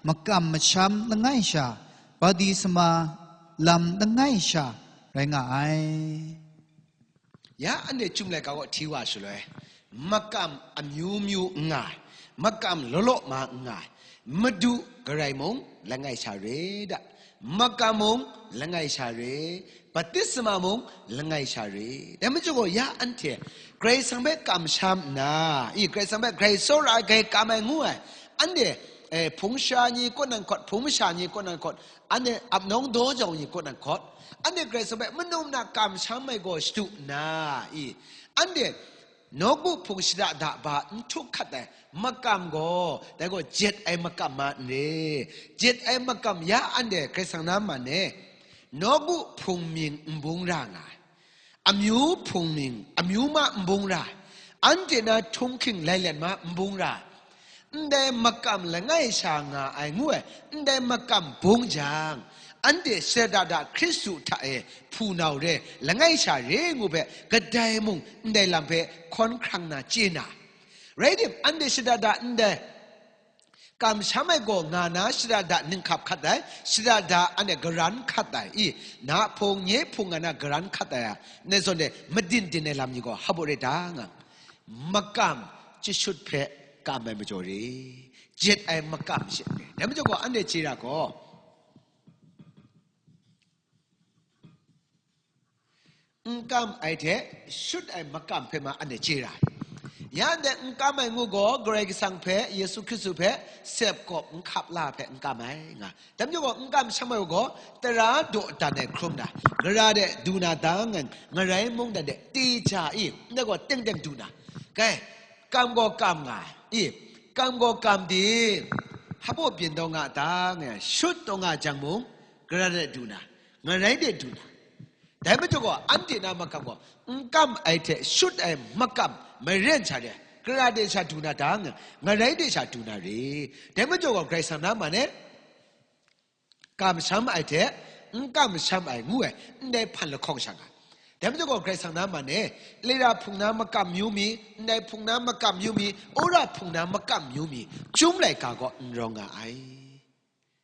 makam masham langai sha, baptisma lam langai sha rai nga ai. Ya anhte Chyum laika kaw hti wa shaloi, makam amyu myu n nga ai, makam law law ma n nga ai, Madu Karai mung langai sha re da, makam mung langai sha re, baptisma mung langai sha re. Dai majaw gaw, ya anhte Karai Kasang hpe kamsham nna, i, Karai Kasang hpe grai tsawra ai, grai kam ai ngu ai, anhte, eh, hpung sha ni kaw nan hkawt, hpung masha ni kaw nan hkawt, anhte ap nawng daw jau ni kaw nan hkawt, anhte Karai Kasang hpe manum na kamsham ai gaw shadu nna, i, anhte nawku hpung shada da ba n htuk hkat ai makam gaw, dai gaw jet ai makam ma n re. Jet ai makam ya anhte Karai Kasang na man e, nawku hpung mying n bung ra nga ai. Amyu hpung mying, amyu ma n bung ra ai, anhte na htunghking lailen ma n bung ra ai, ndai makam langai sha nga ai ngu ai, ndai makam bung jang, anhte shada da Hkristu hta e hpunau re, langai sha re ngu hpe, kadai mung ndai lam hpe hkawn hkrang na chye na. Rai tim, anhte shada da ndai kamsham ai gaw nga na shada da ninghkap hkat ai, shada da anhte garan hkat ai, i, na hpung, nye hpung nga na garan hkat ai a, ndai zawn de madin din ai lam ni gaw hap u rai ta nga, makam chyashut hpe kam ai majaw re, jet ai makam she re. Dai majaw gaw anhte chye ra gaw, n kam ai hte shut ai makam hpe ma anhte chye ra ai. Ya anhte n kam ai ngu gaw, Karai Kasang hpe, Yesu Hkristu hpe, sep kawp n hkap la hpe n kam ai nga. Dai majaw gaw, n kamsham ai gaw, tara daw dan ai hkrum na, gara de du na dang, ngarai mungdan de teja i, ndai gaw teng teng du na. Kai, kam gaw kam nga ai, i, kam gaw kam di, hpaw byin taw nga ta, nga shut taw nga jang mung, gara de du na, ngarai de du na. Dai majaw gaw, anhte na makam gaw, n kam ai hte shut ai makam maren sha de, gara de sha du na dang, ngarai de sha du na re. Dai majaw gaw, Karai Kasang na man e, kamsham ai hte n kamsham ai ngu ai, ndai hpan lahkawng sha nga. Dai majaw gaw, Karai Kasang na man e, Lera hpung na makam myu mi, ndai hpung na makam myu mi, Ora hpung na makam myu mi, Chyum laika gaw n rawng nga ai.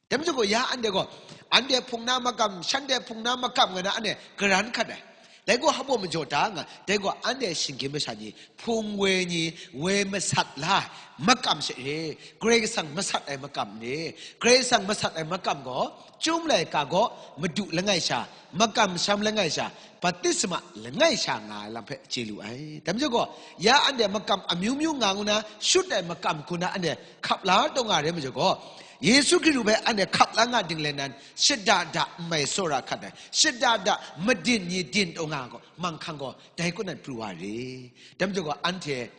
Dai majaw gaw, ya anhte gaw, anhte hpung na makam, shanhte hpung na makam nga na anhte garan hkat ai. Dai gaw hpaw majaw ta nga, dai gaw anhte shinggyim masha ni, hpung woi ni, woi masat la ai makam she re, Karai Kasang masat ai makam re, Karai Kasang masat ai makam gaw, Chyum laika gaw madu langai sha, makam masham langai sha, baptisma langai sha nga ai lam hpe chye lu ai. Dai majaw gaw, ya anhte makam amyu myu nga ngu na, shut ai makam hku na anhte hkap la taw nga re majaw gaw, Yesu Hkristu hpe anhte hkap la nga ding len nan, shada da n mai tsawra hkat ai, shada da madin ni din taw nga gaw, manghkang gaw dai kaw nan pru wa re. Dai majaw gaw, anhte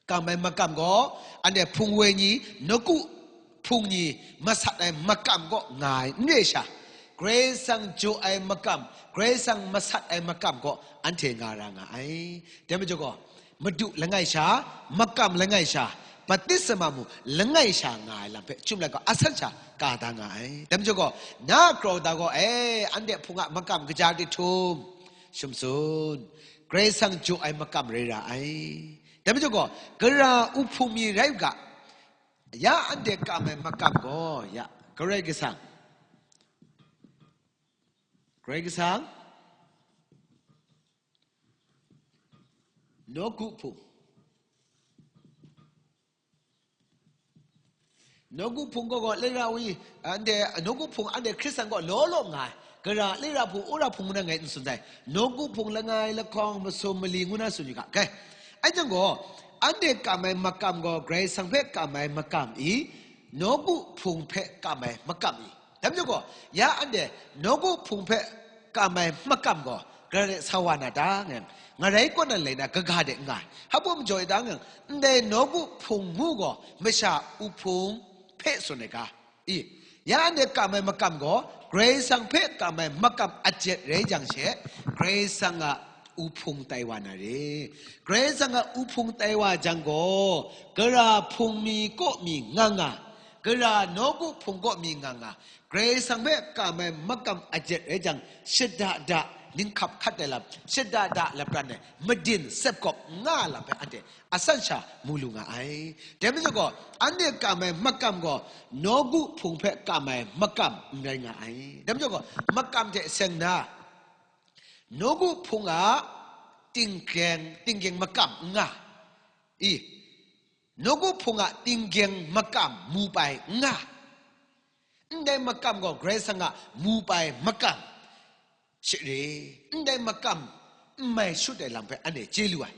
kam ai makam gaw, anhte hpung woi ni, nawku hpung ni masat ai makam kaw nga ai n re sha, Karai Kasang jaw ai makam, Karai Kasang masat ai makam kaw anhte nga ra nga ai. Dai majaw gaw, madu langai sha, makam langai sha, baptisma mung langai sha nga ai lam hpe Chyum laika gaw asan sha ka da nga ai. Dai majaw gaw, na grau da gaw, e, anhte hpung a makam kaja di htum, shum tsun, Karai Kasang jaw ai makam rai ra ai. Dai majaw gaw, gara uhpung mi rai u ga, ya anhte kam ai makam gaw, ya, Karai Kasang, Karai Kasang, nawku hpung, nawku hpung gaw, gaw, lera wi, anhte, nawku hpung anhte Hkristan gaw law law nga ai, gara, lera hpung, ora hpung ngu na ngai n tsun sai, nawku hpung langai lahkawng masum mali ngu na tsun yu ga, kai. Ai jang gaw, anhte kam ai makam gaw, Karai Kasang hpe kam ai makam i, nawku hpung hpe kam ai makam i, dai majaw gaw, ya anhte nawku hpung hpe kam ai makam gaw, Gara de sa wa na ta, ngai, ngarai kaw nan lai na kaga de nga ai. Hpa majaw e ta, ngai, ndai nawku hpung ngu gaw masha uhpung hpe tsun ai ga. I, ya anhte kam ai makam gaw, Karai Kasang hpe kam ai makam ajet rai jang she, Karai Kasang a uhpung tai wa na re. Karai Kasang a uhpung tai wa jang gaw, gara hpung mi kaw mi nga nga, gara nawku hpung kaw mi nga nga, Karai Kasang hpe kam ai makam ajet rai jang, shada da, ninghkap hkat ai lam, shada da lapran ai, madin sepkawp nga lam hpe anhte asan sha mu lu nga ai. Dai majaw gaw, anhte kam ai makam gaw, nawku hpung hpe kam ai makam n rai nga ai. Dai majaw gaw, makam hte seng na, nawku hpung a tingkyeng, tingkyeng makam n nga. I, nawku hpung a tingkyeng makam mu pai n nga. Ndai makam gaw Karai Kasang a mu pai makam. Share, ndai makam n mai shut ai lam hpe anhte chye lu ai.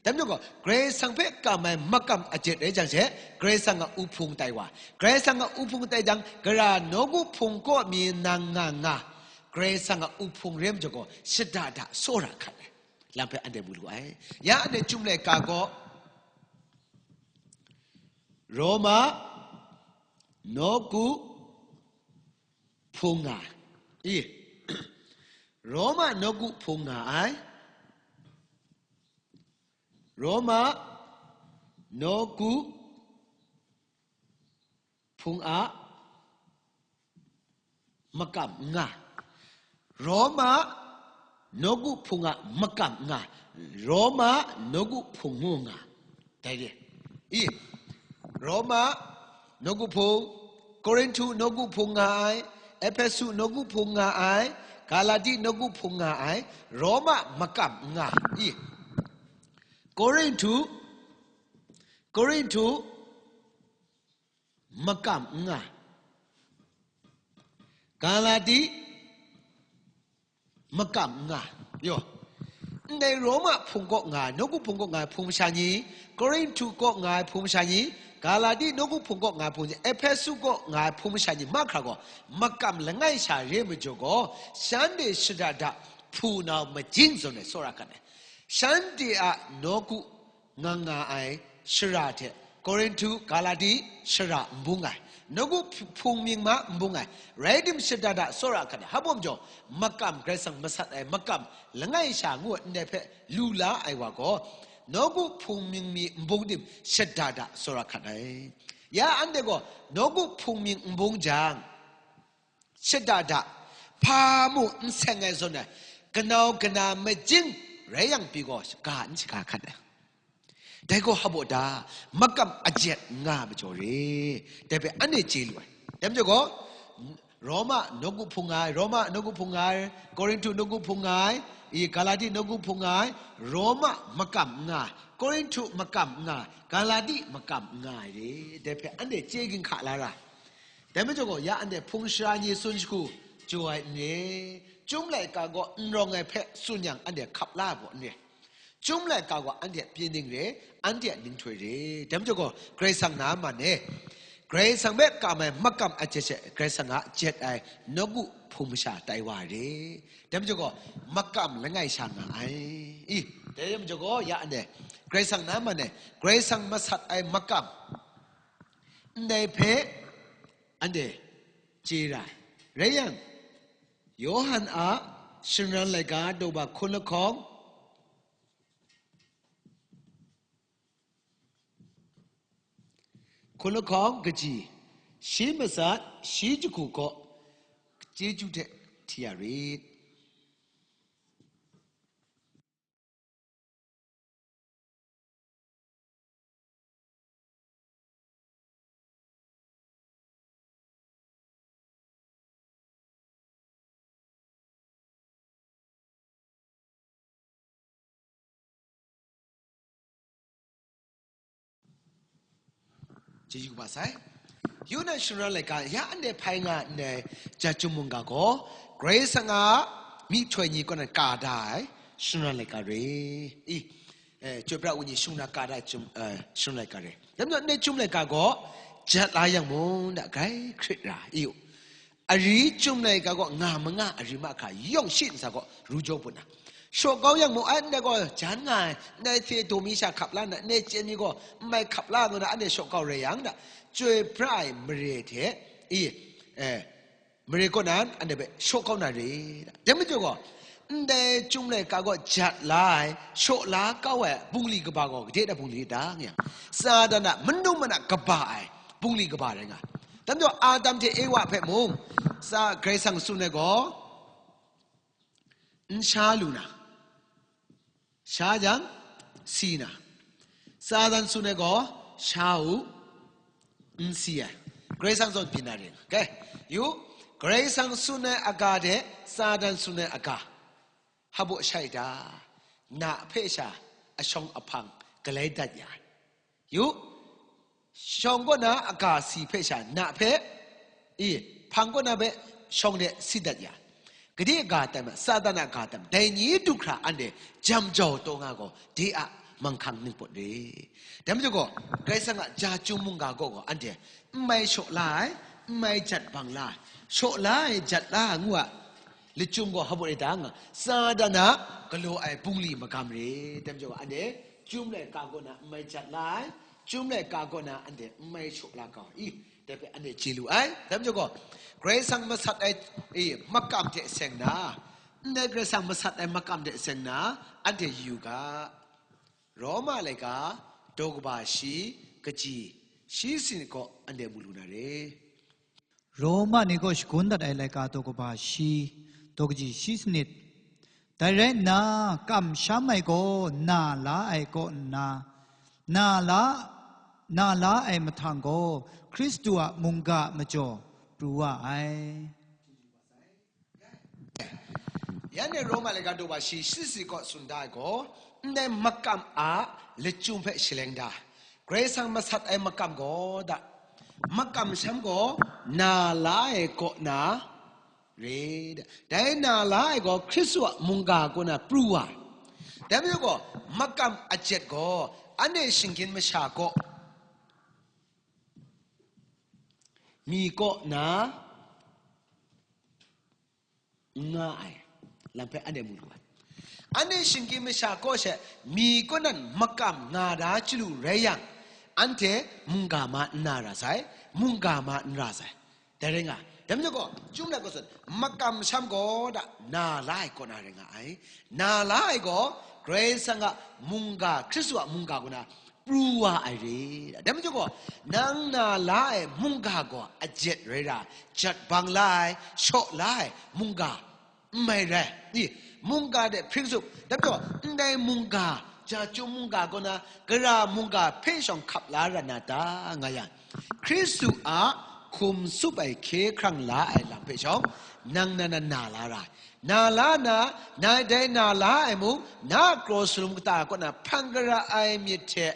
Dai majaw gaw, Karai Kasang hpe kam ai makam ajet rai jang she, Karai Kasang a uhpung tai wa. Karai Kasang a uhpung tai jang, gara nawku hpung kaw mi nang nga nga, Karai Kasang a uhpung re majaw gaw, shada da tsawra hkat ai lam hpe anhte mu lu ai. Ya anhte Chyum laika gaw, Roma nawku hpung nga ai. I, Roma nawku hpung nga ai. Roma nawku hpung a makam nga. Roma nawku hpung a makam nga. Roma nawku hpung ngu nga. Dai re. I, Roma nawku hpung, Korinhtu nawku hpung nga ai, Ehpesu nawku hpung nga ai, Galati nawku hpung nga ai, Roma makam nga. I, Korinhtu, Korinhtu makam n nga. Galati makam n nga. Yo. Ndai Roma hpung kaw nga ai, nawku hpung kaw nga ai hpung masha ni, Korinhtu kaw nga ai hpung masha ni, Galati nawku hpung kaw nga ai hpung ni, Ehpesu kaw nga ai hpung masha ni mahkra gaw, makam langai sha re majaw gaw, shanhte shada da hpunau majing zawn ai tsawra hkat ai. Shanhte a nawku nga nga ai shara hte Korinhtu, Galati shara n bung ai, nawku hpung mying ma n bung ai, rai tim shada da tsawra hkat ai. Hpa majaw, makam Karai Kasang masat ai makam langai sha ngu ai ndai hpe lu la ai wa gaw, nawku hpung mying mi n bung tim shada da tsawra hkat ai. Ya anhte gaw nawku hpung mying n bung jang, shada da, hpa mu n seng ai zawn ai, kanau kana majing rai yang pyi gaw, ga n shaga hkat ai. Dai gaw hpa baw da, makam ajet nga majaw re, dai hpe anhte chye lu ai. Dai majaw gaw, Roma nawku hpung nga ai, Roma nawku hpung nga ai, Korinhtu nawku hpung nga ai, i, Galati nawku hpung nga ai, Roma makam n nga, Korinhtu makam n nga, Galati makam n nga ai re, dai hpe anhte chye ginhka la ra. Dai majaw gaw, ya anhte hpung shara ni tsun shagu jaw ai n re, Chyum laika gaw n rawng ai hpe tsun yang anhte hkap la ai baw n re. Chyum laika gaw anhte a pyi ning re, anhte a ninghtoi re. Dai majaw gaw, Karai Kasang na man e, Karai Kasang hpe kam ai makam ajet she, Karai Kasang a jet ai nawku hpung masha tai wa re. Dai majaw gaw, makam langai sha nga ai. I, dai majaw gaw, ya anhte, Karai Kasang na man e, Karai Kasang masat ai makam, ndai hpe anhte chye ra ai. Rai yang, Yawhan a shingran laika daw ba hkun lahkawng, hkun lahkawng kaji, shi matsat, shi jahku kaw, chyeju hte hti ya rit. Chyeju kaba sai. Yawhan a shingran laika, ya anhte hpai nga ndai Jahtum mungga gaw, Karai Kasang a myihtoi ni kaw nan ka da ai shingran laika re. I, eh, Chyoi pra ai wenyi shung na ka da ai chyum, eh, shingran laika re. Dai majaw, ndai Chyum laika gaw, jat la yang mung, da grai hkrit ra, i u. Ari Chyum laika gaw, nga manga ari mahkra yawng shi ntsa gaw, ru jaw put na. Shaw kau yang mung, ai, ndai gaw jan nga ai, ndai hte daw mi sha hkap la nna, ndai chyen mi gaw n mai hkap la ngu na, anhte shaw kau rai yang da, chyoi pra ai mare hte, i, e, mare kaw nan, anhte hpe shaw kau na re da. Dai majaw gaw, ndai Chyum laika gaw jat la ai, shaw la kau ai bungli kaba gaw gade da bungli da ngu yang, Satan a manu mana kaba ai bungli kaba rai nga. Dai majaw Adam hte Ewa hpe mung, sa Karai Kasang tsun ai gaw, n sha lu na, sha jang, si na. Satan tsun ai gaw, sha u, n si ai. Karai Kasang zawn byin na ring. Okay. Yu, Karai Kasang tsun ai aga de, Satan tsun ai aga, hpa baw shai da, na hpe sha, ashawng ahpang, galai dat ya ai. Yu, shawng kaw na aga si hpe sha na hpe, i, hpang kaw na hpe shawng de si dat ya. Gade aga tai ma, Satan a aga tai ma, dai ni du hkra anhte jam jau taw nga gaw, de a manghkang ningpawt re. Dai majaw gaw, Karai Kasang a ja chyum mungga kaw gaw anhte n mai shaw la ai, n mai jat bang la ai, shaw la ai, jat la ai ngu a, lachyum gaw hpa baw rai da nga, Satan a galaw ai bungli magam re. Dai majaw gaw, anhte Chyum laika kaw na n mai jat la ai, Chyum laika kaw na anhte n mai shaw la kau, i, dai hpe anhte chye lu ai. Dai majaw gaw, Karai Kasang masat ai, i, makam hte seng na, ndai Karai Kasang masat ai makam hte seng na, anhte yu ga. Roma laika, daw kaba shi, kaji shi sanit kaw anhte mu lu na re. Roma ni gaw shagun dat ai laika daw kaba shi, daw kaji shi sanit. Dai rai nna, kamsham ai gaw na la ai kaw nna, na la, na la ai mahtang gaw Hkristu a mungga majaw pru wa ai. Yan e Roma laika daw kaba shi shi sanit kaw tsun da ai gaw, ndai makam a lachyum hpe shaleng da, Karai Kasang masat ai makam gaw da, makam sham gaw na la ai kaw na re da. Dai na la ai gaw Hkristu a mungga kaw na pru wa. Dai majaw gaw, makam ajet gaw anhte shinggyim masha kaw, mi kaw na, n nga ai lam hpe anhte mu lu ai. Anhte shinggyim masha kaw she mi kaw nan makam nga da chyalu rai yang, anhte mungga ma n na ra sai, mungga ma n ra sai. Dai rai nga, dai majaw gaw, Chyum laika gaw tsun, makam sham gaw da na la ai kaw na rai nga ai. Na la ai gaw, Karai Kasang a mungga, Hkristu a mungga kaw na pru wa ai re. Dai majaw gaw, nang na la ai mungga gaw ajet rai ra, jat bang la ai, shaw la ai mungga n mai rai. I, mungga de hpring tsup, dai majaw, ndai mungga, ja chyum mungga kaw na, gara mungga hpe shawng hkap la ra na ta, nga yang, Hkristu a hkum tsup ai hkye hkrang la ai lam hpe shawng, nang na na na la ra ai. Na la na, nai dai na la ai mung, na a kraw salum kata kaw na hpang gara ai myit hte,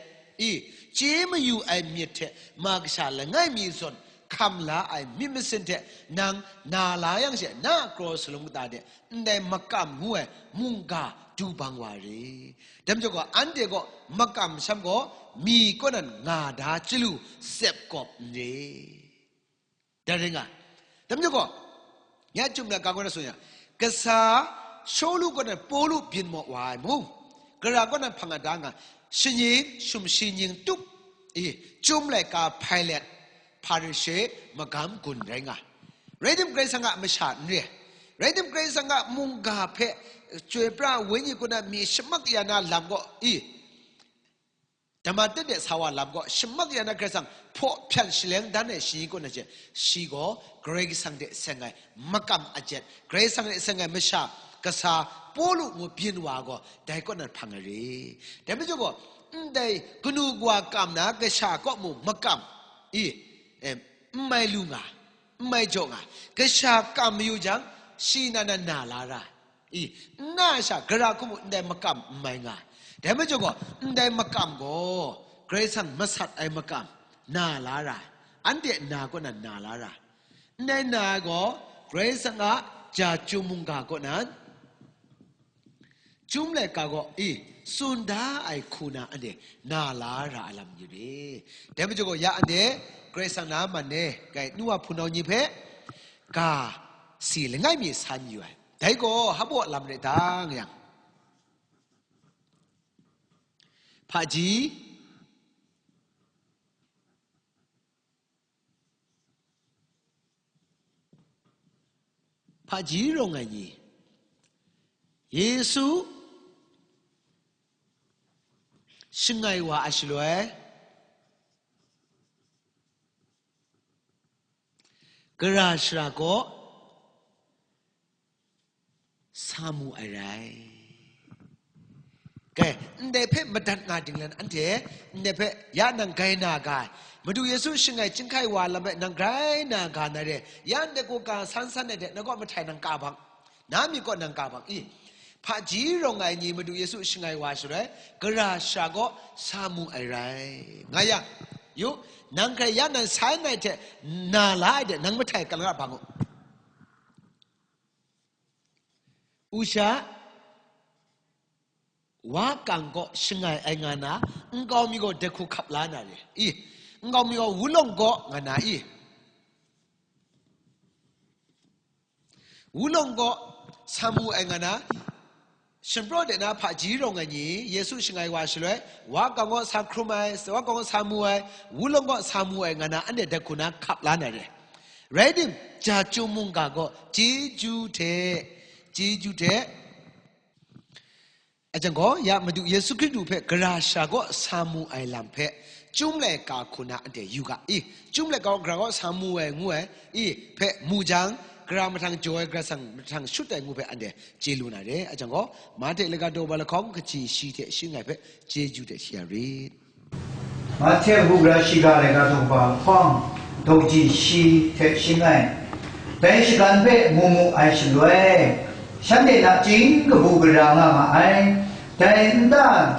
i, chye mayu ai myit hte, ma kasha langai mi zawn hkam la ai myit masin hte, nang na la yang she, na a kraw salum kata de, ndai makam ngu ai mungga du bang wa re. Dai majaw gaw, anhte gaw makam sham gaw mi kaw nan nga da chyalu tsep kawp n re. Dai rai nga. Dai majaw gaw, ya Chyum laika kaw na tsun yang, kasa Shawlu kaw nan Pawlu byin maw wa ai mung, gara kaw nan hpang a da nga, shaning, sumshi ning tup, i, Chyum laika hpailet, Hparishe magam gun rai nga. Rai tim, Karai Kasang a masha n re. Rai tim, Karai Kasang a mungga hpe chyoi pra ai Wenyi kaw na mi shamak ya na lam gaw, i, dama ten de sa wa lam gaw, shamak ya na Karai Kasang hpaw hpyan shaleng dan ai shaning kaw na hte, shi gaw Karai Kasang hte seng ai makam ajet, Karai Kasang hte seng ai masha kasa Pawlu ngu byin wa gaw, dai kaw nan hpang ai re. Dai majaw gaw, ndai kanu kawa kam na kasha kaw mung makam, i, em, n mai lu nga, n mai jaw nga, kasha kam mayu jang, shi na na na la ra, i, n na sha gara hku mung ndai makam n mai nga. Dai majaw gaw, ndai makam gaw Karai Kasang masat ai makam na la ra, anhte na kaw nan na la ra, ndai na ai gaw Karai Kasang a ja chyum mungga kaw nan, Chyum laika gaw, i, tsun da ai hku na anhte na la ra ai lam ni re. Dai majaw gaw, ya anhte Karai Kasang na man e, kai nu wa hpunau ni hpe ga si langai mi san yu ai. Dai gaw hpa baw lam rai ta, nga yang, Hpaji, hpaji rawng ai ni, Yesu shangai wa ai shaloi, gara shara kaw sa mu ai rai. Kai, ndai hpe madat nga dinglen anhte, ndai hpe ya nang grai na ga ai, Madu Yesu shangai chyinghkai wa lam hpe nang grai na ga na re, ya ndai hku ga san san ai hte nang kaw mahtai nang ka bang, na myit kaw nang ka bang i? Hpaji rawng ai ni Madu Yesu shangai wa shaloi, gara shara kaw sa mu ai rai. Nga yang, yu, nang hkrai ya nan sai nai hte na la ai de, nang mahtai kalang a bang u. Usha, wa kang kaw shangai ai nga na, nkau mi gaw dai hku hkap la na re i? Nkau mi gaw wulawng kaw nga na i? Wulawng kaw sa mu ai nga na, shingpraw de na hpaji rawng ai ni, Yesu shangai wa shaloi, wa kang kaw sa hkrum ai, wa kang kaw sa mu ai, wulawng kaw sa mu ai nga na, anhte dai hku na hkap la na re. Rai tim, ja chyum mungga gaw chyeju hte, chyeju hte, a jang gaw, ya Madu Yesu Hkristu hpe gara shara kaw sa mu ai lam hpe, Chyum laika hku na anhte yu ga i? Chyum laika kaw gara kaw sa mu ai ngu ai i hpe mu jang, gara mahtang jaw ai, gara shang mahtang shut ai ngu hpe anhte chye lu na re. A jang gaw, Mahte laika daw ba lahkawng kaji shi hte shi ngai hpe chyeju hte shi ya rit. Mahte hku gara shiga laika daw ba lahkawng daw kaji shi hte shi ngai, dai shagan hpe mu mu ai shaloi, shanhte nachying kabu gara nga ma ai. Dai nta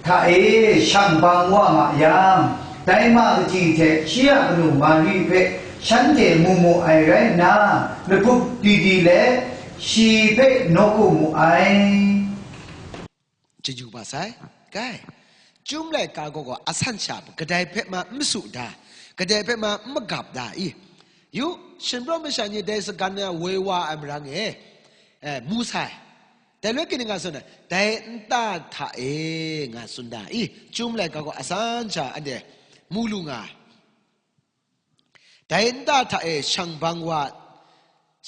hta e shang bang wa ma yang, dai ma kaji hte shi a kanu Mari hpe shanhte mu mu ai rai nna, lagup di di let, shi hpe nawku mu ai. Chyeju ba sai, kai. Chyum laika gaw gaw asan sha kadai hpe ma n masu da, kadai hpe ma n magap da i? Yu, shingpraw masha ni dai sagan na woi wa ai marang e, eh, mu sai. Dai loi kaning nga tsun ai, dai nta hta e nga tsun da i? Chyum laika gaw asan sha anhte mu lu nga ai. Dai nta hta e shang bang wa,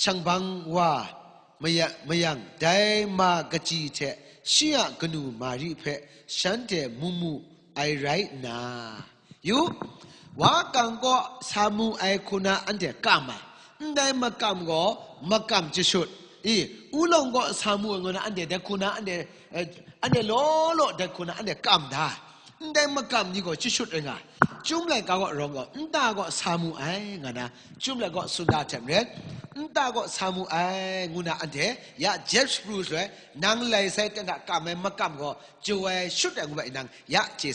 shang bang wa maya-, mayang, dai ma kaji hte shi a kanu Mari hpe shanhte mu mu ai rai nna, yu, wa kang kaw sa mu ai hku na anhte kam ai, ndai makam gaw makam jashut i, wulawng kaw sa mu ai ngu na anhte dai hku na anhte, eh, anhte law law dai hku na anhte kam da. Ndai makam ni gaw jashut rai nga, Chyum laika kaw rawng gaw, nta kaw sa mu ai, nga na, Chyum laika kaw tsun da hte maren, nta kaw sa mu ai, ngu na anhte ya jep shapru shaloi, nang lai sai ten hta kam ai makam gaw, jawai shut ai ngu ai nang ya chye